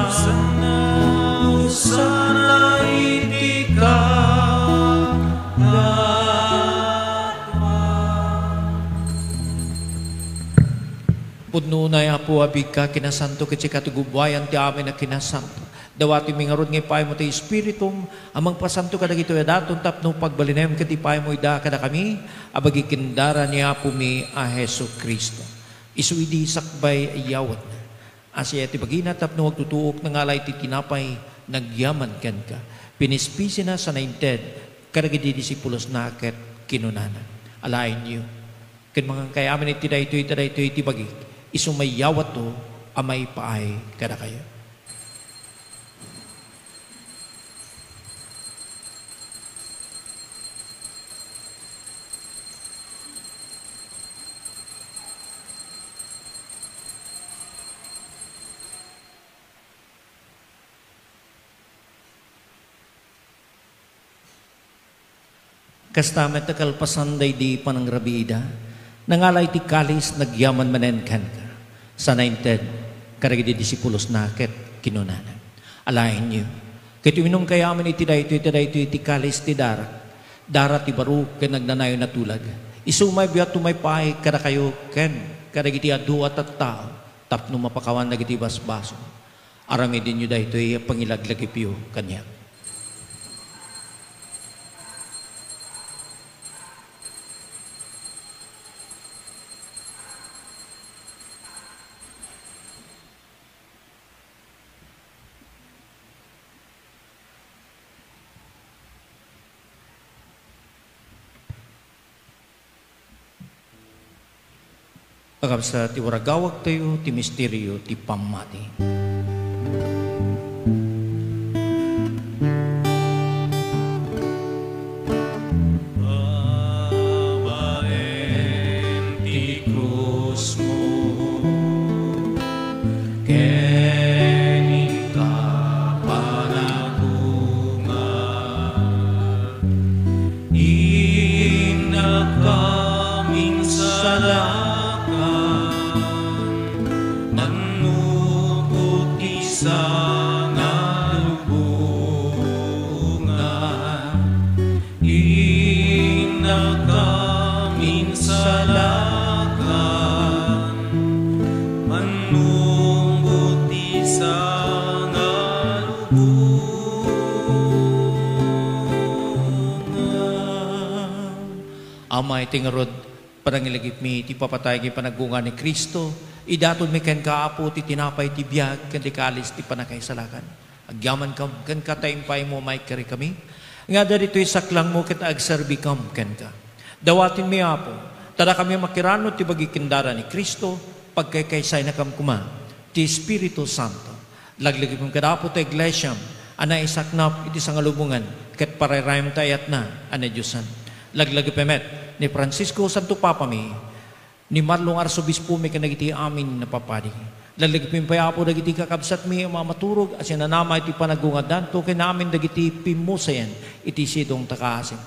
Hosanna, Hosanna iti kangatoan. Pudno unay, Apo, a biag ka, kinasanto, ket sika ti gubbuayan ti amin a kinasanto. Dawatenmi ngarud nga ipaaymo ti Espiritum a mangpasanto kadagitoy a daton tapno pagbalinayam ket ipaaymo ida kadakami a bagi ken dara ni Apomi a Jesu-Cristo. Isu idi sakbay a yawatna, asiak ti bagina tapno agtutuok, nangala iti tinapay, nagyaman kenka, pinispisina sana inted kadagiti disipulosna ket kinunana, Alaenyo ken mangankayo amin iti daytoy, ta daytoy ti bagik, isu maiyawatto a maipaay kadakayo. Kasta met a kalpasan daydi panangrabiida, nangala iti kalis, nagyaman manen kenka, sana inted kadagiti disipulosna ket kinunana, Alaenyo ket uminumkayo amin iti daytoy, ta daytoy ti kalis ti darak, dara ti baro ken agnanayon a tulag. Isu mabiagto maipaay kadakayo ken kadagiti adu a tattao tapno mapakawan dagiti basbasol. Aramidenyo daytoy a pangilaglagipyo kaniak. Kakabsat, iwaragawagtayo ti misterio ti pammati. Babaen ti krusmo, ken inka panagungar. Innaka minsalakan, mannubot ti sangalubongan. Innaka minsalakan, mannubot ti sangalubongan. Ama, iti ngarud, panangilagipmi iti ipapatay ken panagungar ni Cristo, idatonmi kenka, Apo, ti tinapay ti biag ken ti kalis ti pannakaisalakan. Agyamankam kenka ta impaaymo a maikarikami nga adda ditoy saklangmo ket agserbikam kenka. Dawatenmi, Apo, ta dakami a makiranod ti bagi ken dara ni Cristo, pagkaykaysaynakam koma ti Espiritu Santo. Laglagipem kada Apo ti iglesiam a naisaknap iti sangalubongan ket parayrayam ti ayatna a nadiosan. Laglagipem met ni Francisco, Santo Papami, ni Marlon, Arsobispomi, ken dagiti amin a papadi. Laglagipem pay, Apo, dagiti kakabsatmi a mamaturog a sinanama iti panagungardanto ken amin dagiti pimmusayan iti sidongta a kaasim.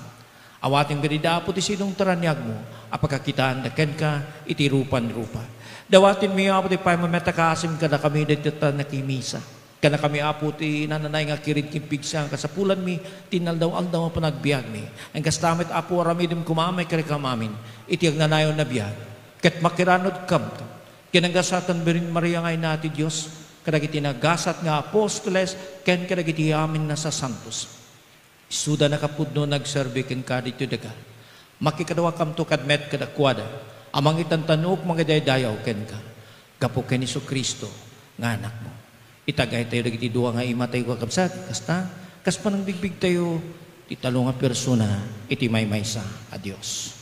Awatem kadida, Apo, ti sidongta a raniagmo a pakakitaanda kenka iti rupan rupa. Dawatenmi, Apo, ti paymamet a kaasim kadakami dagita a nakimisa. Kadakami, Apo, ti nananay nga kirid ken pigsa nga kasapulanmi ti inaldaw-aldaw a panagbiagmi. Ken kasta met, Apo, aramidem koma a maikarikam amin iti agnanayon a biag ket makiranodkamto ken nagasatan Birhen Maria nga Ina ti Dios, kadagiti nagasat nga apostoles ken kadagiti amin a sasantos. Isuda nakapudno nga agserbi kenka ditoy daga. Makikaduakamto kad-, met kadakuada a mangitantan-ok, mangidaydayaw kenka gapu ken Jesu-Cristo nga Anakmo. Itagaytayo dagiti dua nga imatayo, kakabsat, kasta, kas panangbigbigtayo ti tallo nga persona iti maymaysa a Dios.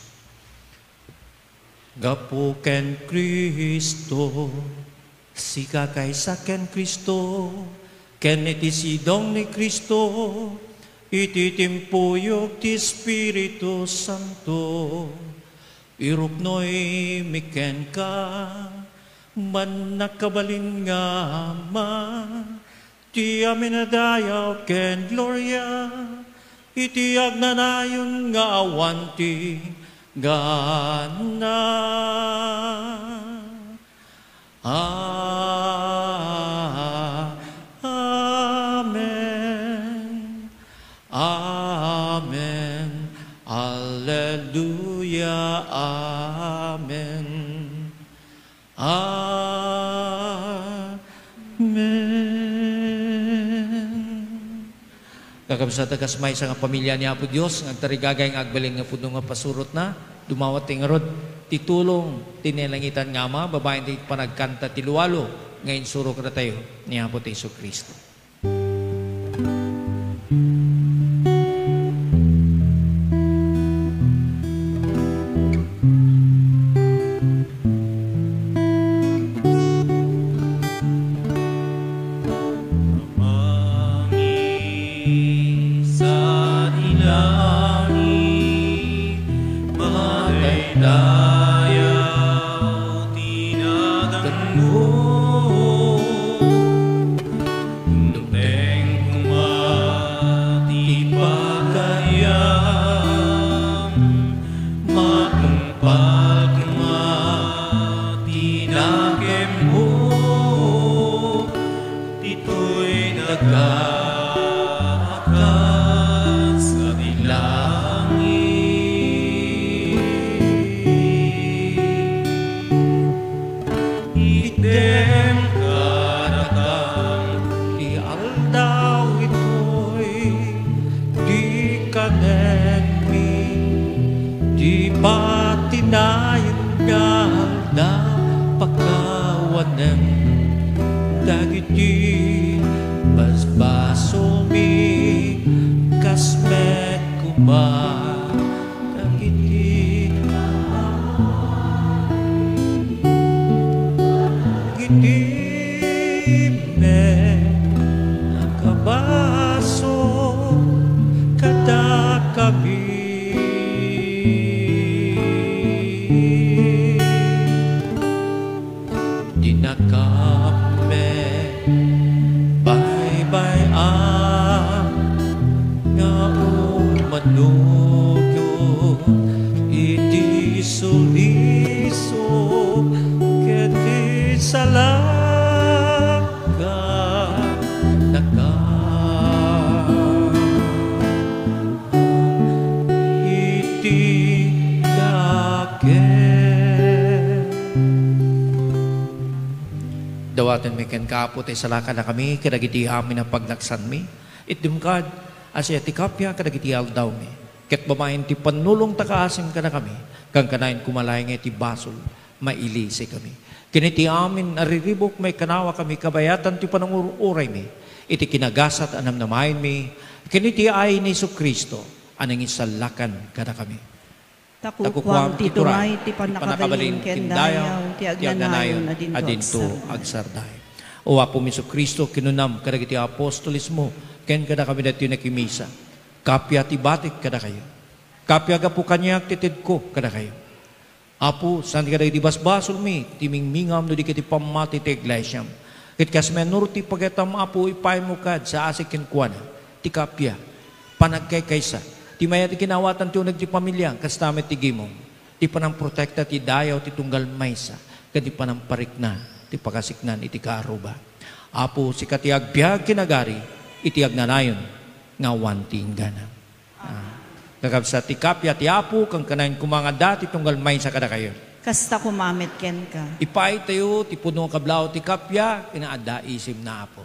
Gapu ken Cristo, Sika kaysa ken Cristo, ken iti sidong ni Cristo, iti timpuyog ti Espiritu Santo, iruknoymi kenka, mannakabalin nga Ama, ti amin a dayaw ken gloria, iti agnanayon nga awan ti gana. A-, Amen. Amen. Alleluia. Amen. Amen. Kakabsat, kas maysa nga pamilia ni Apo Dios nga agtarigagay nga agbalin nga pudno nga pasurotna, dumawat ti ngarud ti tulong ti nailangitan nga Ama babaen ti panagkanta ti lualo nga insuro kadatayo ni Apo ti Jesu-Cristo. Amangi sa di langit, madaydayaw ti naganmo. Dumteng koma ti pagariam, matungpal koma ti nakemmo, ditoy daga a kas di langit. Itdem kadakam ti aldaw itoy, ti kanenmi, ti patinayen nga aldaw, pakawanem dagiti basbasolmi, kas met koma dagiti, dagiti met a kabasol kadakami. Dinakam met baybay-an nga umanugyo iti sulisog ket isalakannaka iti dakem. Dawatenmi kenka, Apo, ti salakannakami kadagiti amin a pagnaksanmi. Itdem kad, a siak ti kappia kadagiti aldawmi. Ket babaen ti pannulongta, kaasim kadakami, kankanayon koma laeng iti basol, mailisikami. Ken iti amin a riribuk, maikanawakami kabayatan ti panangur-uraymi iti kinagasat a namnamaenmi, ken iti ayna ni Jesu-Cristo a nangisallakan kadakami. Ta kukuam ti turay, ti pannakabalin ken dayaw, ti agnanayon a dinto agsarday. O Apomi Jesu-Cristo, kinunam kadagiti apostolesmo ken kadakami daytoy a nakimisa, kappia ti batik kadakayo. Kappia gapu kaniak ti tedko kadakayo. Apo, saan kadagiti basbasolmi ti mingmingam no di ket ti pammati ti iglesiam. Ket kas menor ti pagayattam, Apo, ipaymo kad sa asik kenkuana ti kappia, panagkaykaysa, ti mayat a kinaawatan ti uneg ti pamilia, kasta met ti gimong, ti panangprotekta ti dayaw ti tunggal maysa, ken ti panangparikna ti pakasiknan iti kaarruba. Apo, sika ti agbiag ken agari iti agnanayon nga awan ti inggana. Ah, kakabsat, ti kappia ti Apo, kankanayon koma nga adda ti tunggal maysa kadakayo. Kasta koma met kenka. Ipaytayo ti pudno nga kablaaw ti kappia, ken adda isimna, Apo.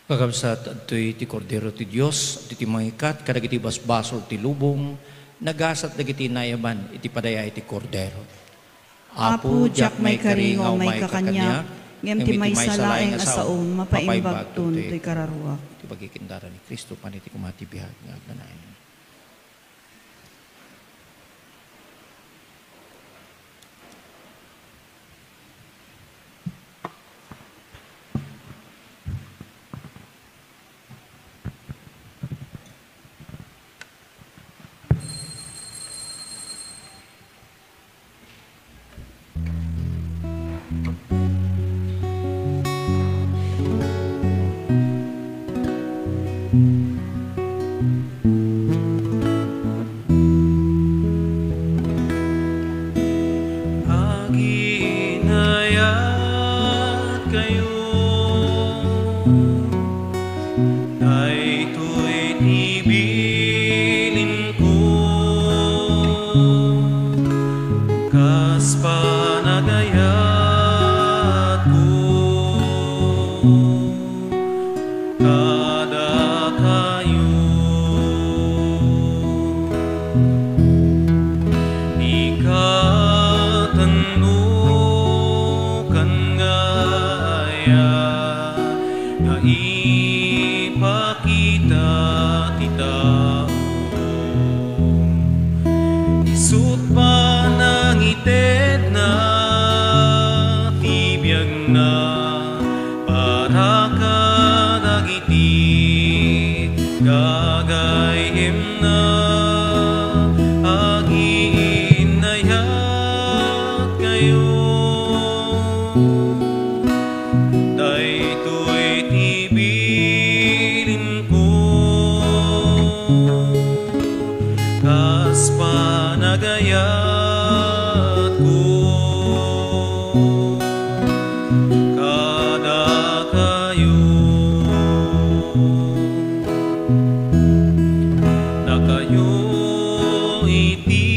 Kakabsat, adtoy ti Kordero ti Dios, adtoy ti mangikat kadagiti basbasol ti lubong, nagasat dagiti naiyaban iti padayay ti Kordero. Apo, diak maikari nga umay ka kaniak, ngem ti maysa laeng a saom, mapaimbagton toy kararuak. Iti bagikindara ni Cristo, paniti koma ti biag nga agnanayon. Aginayat kayo, daytoy ti bilinko, kas panagayatko kadakayo. Di katennokan nga aya nga ipakita ti tao. Isut' panangitedna ti biagna para kadagiti gagayyemna. Agiinnayat kayo. Daytoy ti bilinko, kas panagayatko kadakayo. Dakayo iti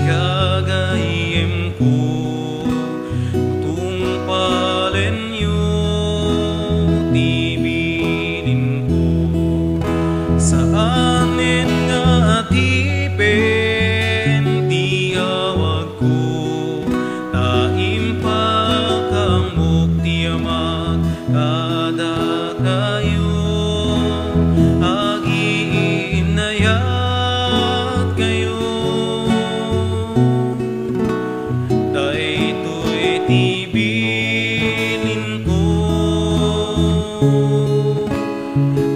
gagayyemko, tungpalenyo ti bilinko. Saanen nga adipen ti awagko, ta impakaammok ti Amak kadakayo. Agiinnayat kayo. Daytoy ti bilinko,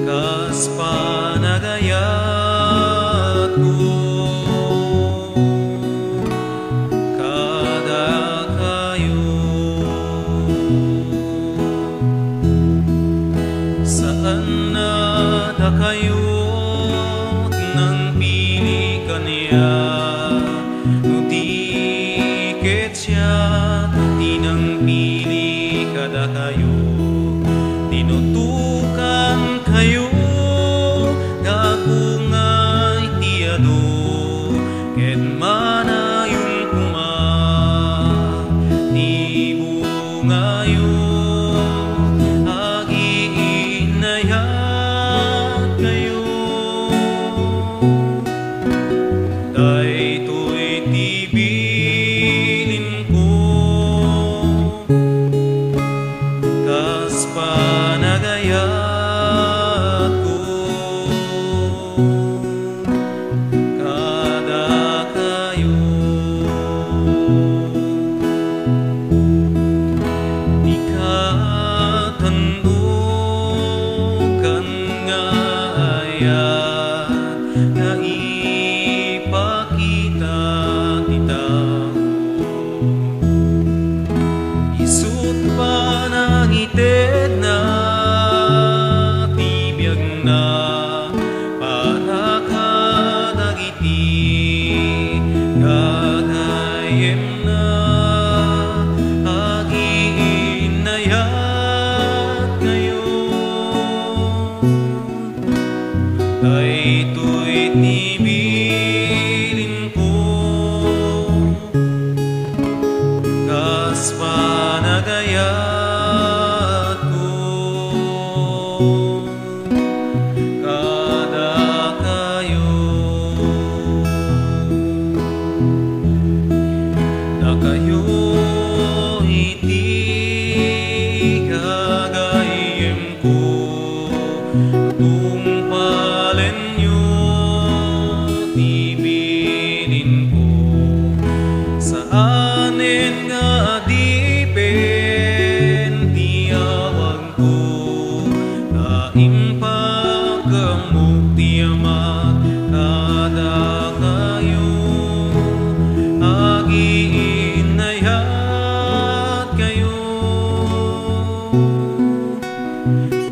kas panagayatko kadakayo. Saan a dakayo nangpili kaniak, no di ket siak ti nangpili kadakayo. Tinutokan kayo nga agungayo ti adu, ket manayon koma ti bungayo. Agiinnayat kayo.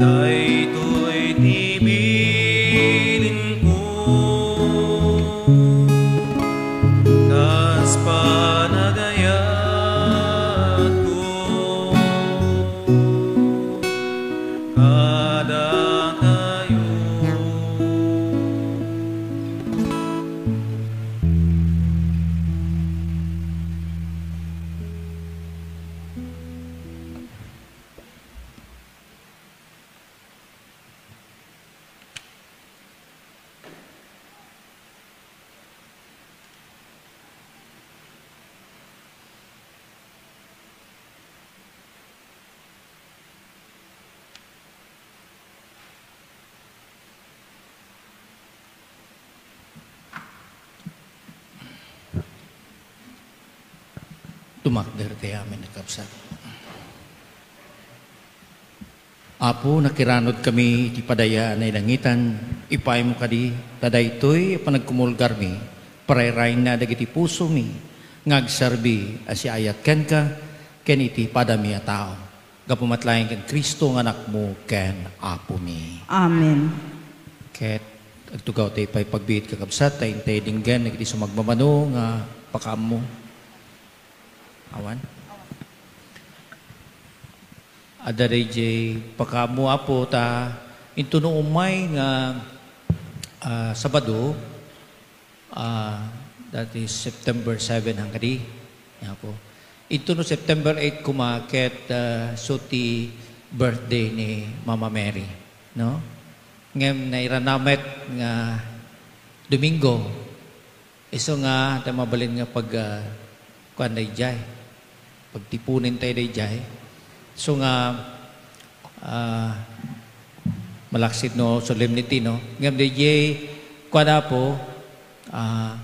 Daytoy ti bilinko, kas panagayatko kadakayo. Tumakder ti amin a kabsat. Apo, nakiranod kami iti padaya a nailangitan, ipaaymo kadi ta daytoy a panagkumulgarmi, parayrayna dagiti pusomi nga agserbi a siayat kenka ken iti padami a tao. Gapu met laeng ken Cristo nga Anakmo ken Apomi. Amen. Ket agtugaw tayo pay pagbiit, kakabsat, ta intay denggen dagiti sumagmamano nga pakaammo. Awan? Adda daydiay pakaammo, Apo, ta intono umay nga, ah, Sabado, ah, that is September seven, han kadi, Apo. Intono September eight koma ket, ah, isu ti birthday ni Mama Mary, no? Ngem nairana met nga Domingo, isu nga ta mabalin nga pag, ah, kuan daydiay. Pagtipunen tayo daydiay. Isu nga, ah, malaksid no solemnity, no? Ngem daydiay, kuan, Apo, ah,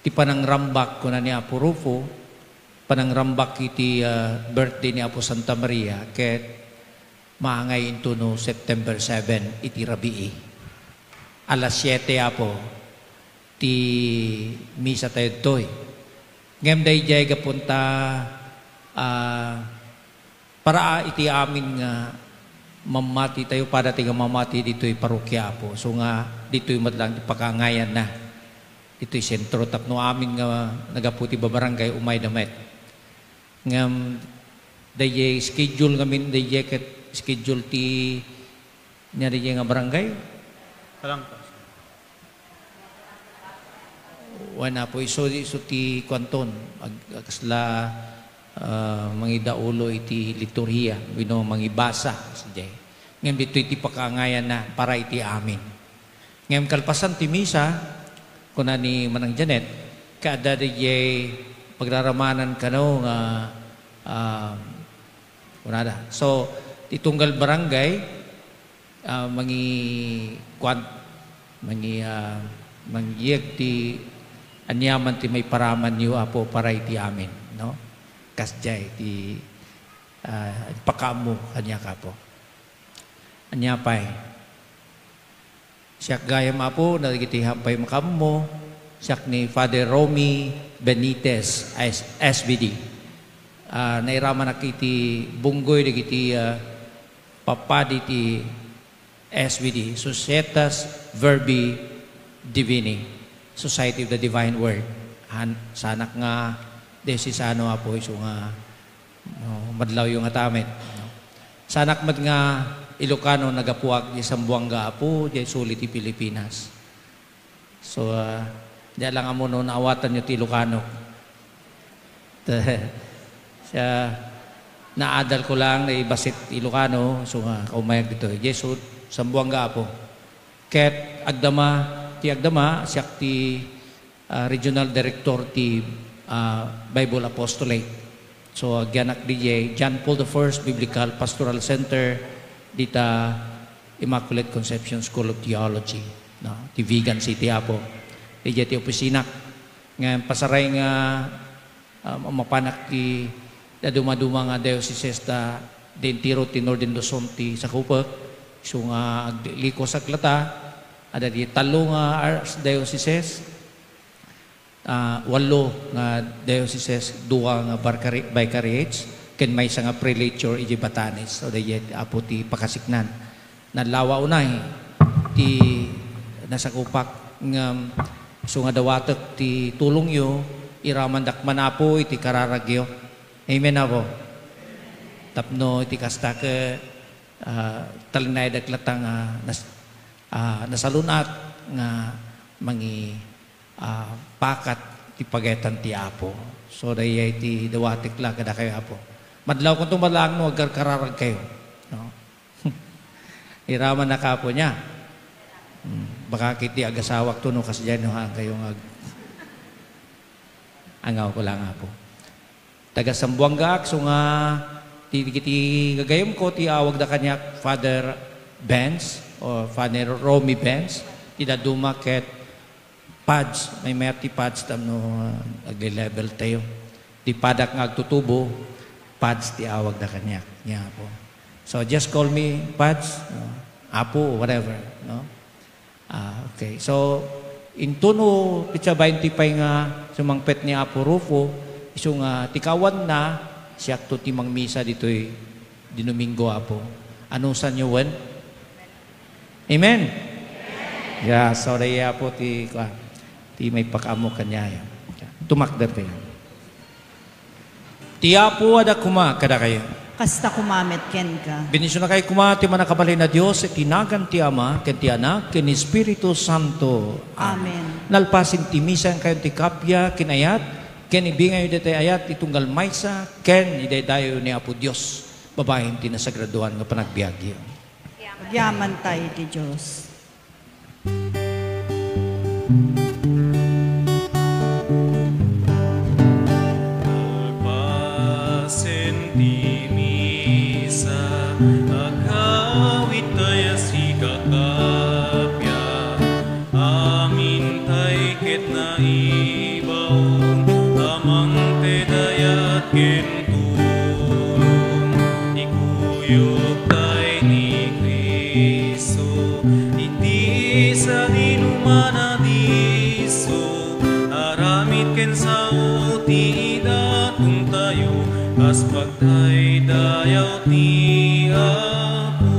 ti panangrambak, kuna ni Apo Rufo, panangrambak iti, ah, birthday ni Apo Santa Maria, ket maangay intono September seven iti rabii. Alas siete, Apo, ti misa tayo ditoy. Ngem daydiay gapu ta, ah, para iti amin nga mamati tayo, pada ti nga mamati ditoy parokya, Apo. So nga, ditoy met lang ti pakaangayanna. Ditoy sentro tapno amin nga nagapu ti babarangay, umayda met. Ngem, daydiay schedule ngamin, daydiay ket schedule ti, nia daydiay nga barangay? Palangka. Wen, Apo, isu, isu ti kuanton, ag-, kasla, ah, mangidaulo iti liturhiya, wenno mangibasa, sadiay. Ngem ditoy ti pakaangayanna para iti amin. Ngem kalpasan ti misa, kuna ni Manang Janet, kaadda daydiay pagraramanan kano nga, ah, kunada. So, ti tunggal barangay, ah, mangi-, kuan, mangi-, ah, mangyeg ti aniaman ti maiparamanyo, Apo, para iti amin, no? Kasdiay ti, ah, pakaammo kaniak, Apo. Ania pay? Siak gayam, Apo, dagiti hampay makaammo, siak ni Father Romy Benitez, S-, S B D. Ah, nairamanak iti bunggoy dagiti, ah, papadi ti S V D, Societas Verbi Divini, Society of the Divine Word. Han-, sanak nga diosesano, Apo, isu nga, no, madlawyo nga tamit, no? Sanak met nga Ilocano, nagapuak di Zamboanga, Apo, di suli ti Pilipinas. So, ah, di lang ammo no naawatanyo ti Ilocano. Siya, naadal ko lang, naibasit Ilocano, so nga, kaumayag dito. Yes, so, Zamboanga, Apo. Ket agdama, ti agdama, siak ti, ah, regional director ti, ah, Bible Apostolate. So, agyanak di John Paul the First Biblical Pastoral Center, dita Immaculate Conception School of Theology, no? Ti Vigan City, Apo. Didiay ti opisinak. Ngem pasaray nga, ah, mapanak ti dadumaduma nga dioceses ta di entero ti Northern Luzon ti sakupek. Isu nga aglikos a latta, adda di tallo nga archdioceses, ah, wallo nga dioceses, dua nga barkari-, vicariates, ken maysa nga prelature iti Batanes. So, daydiay, Apo, ti pakasiknan. Nallawa unay ti nasakupak ngem isu nga dawatek ti tulongyo, iramandak man, Apo, iti kararagyo. Amen, Apo. Tapno iti kasta ket, ah, talinaedak latta nga nas-, ah, nasalun-at nga mangi-, ah, pakat ti pagetan ti Apo. So, dayay ti dawatek la kadakayo, Apo. Madlawkonto man laeng no agkarkararagkayo, no? Iramannak, Apo, nia. Hmm, baka ket di agasawakto no kasdiay no haankayo nga ag-, angawko laeng, Apo. Taga Zamboangaak, isu nga ti, ti gagayemko ti awagda kaniak Father Benz o Father Romy Benz. Ti dadduma ket Pads, maymayat ti Pads tapno, ah, agle-level tayo. Ti padak nga agtutubo, Pads ti awagda kaniak. Nia, Apo. So, just call me Pads, no? Apo, whatever, no? Ah, okay. So, intono, petsa bainte pay nga sumangpet ni Apo Rufo, isu nga ti kawanna, siakto ti mangmisa ditoy Domingo, Apo. Anusanyo wen? Amen. Yeah, so dayta, Apo, ti, kuan, ti maipakaammo kaniayo. Tumakder kayo. Ti Apo adda koma kadakayo. Kasta koma met kenka. Bendisionakay koma ti Mannakabalin a Dios, iti nagan ti Ama, ken ti Anak, ken Espiritu Santo. Amen. Nalpasen ti misa, inkayon ti kappia ken ayat, ken ibingayo daytoy ayat ti tunggal maysa, ken idaydayaw ni Apo Dios, babaen ti nasagradoan nga panagbiagyo. Agyamanta iti Dios. Nalpasen ti misa, agawidtay a sika kappia, amintay ket naibaon a mangted ayat ken tulong. Ikuyogtay ni Cristo iti sadinoman a disso, aramid ken sao ti idatontayo, kas pagdaydayaw ti Apo.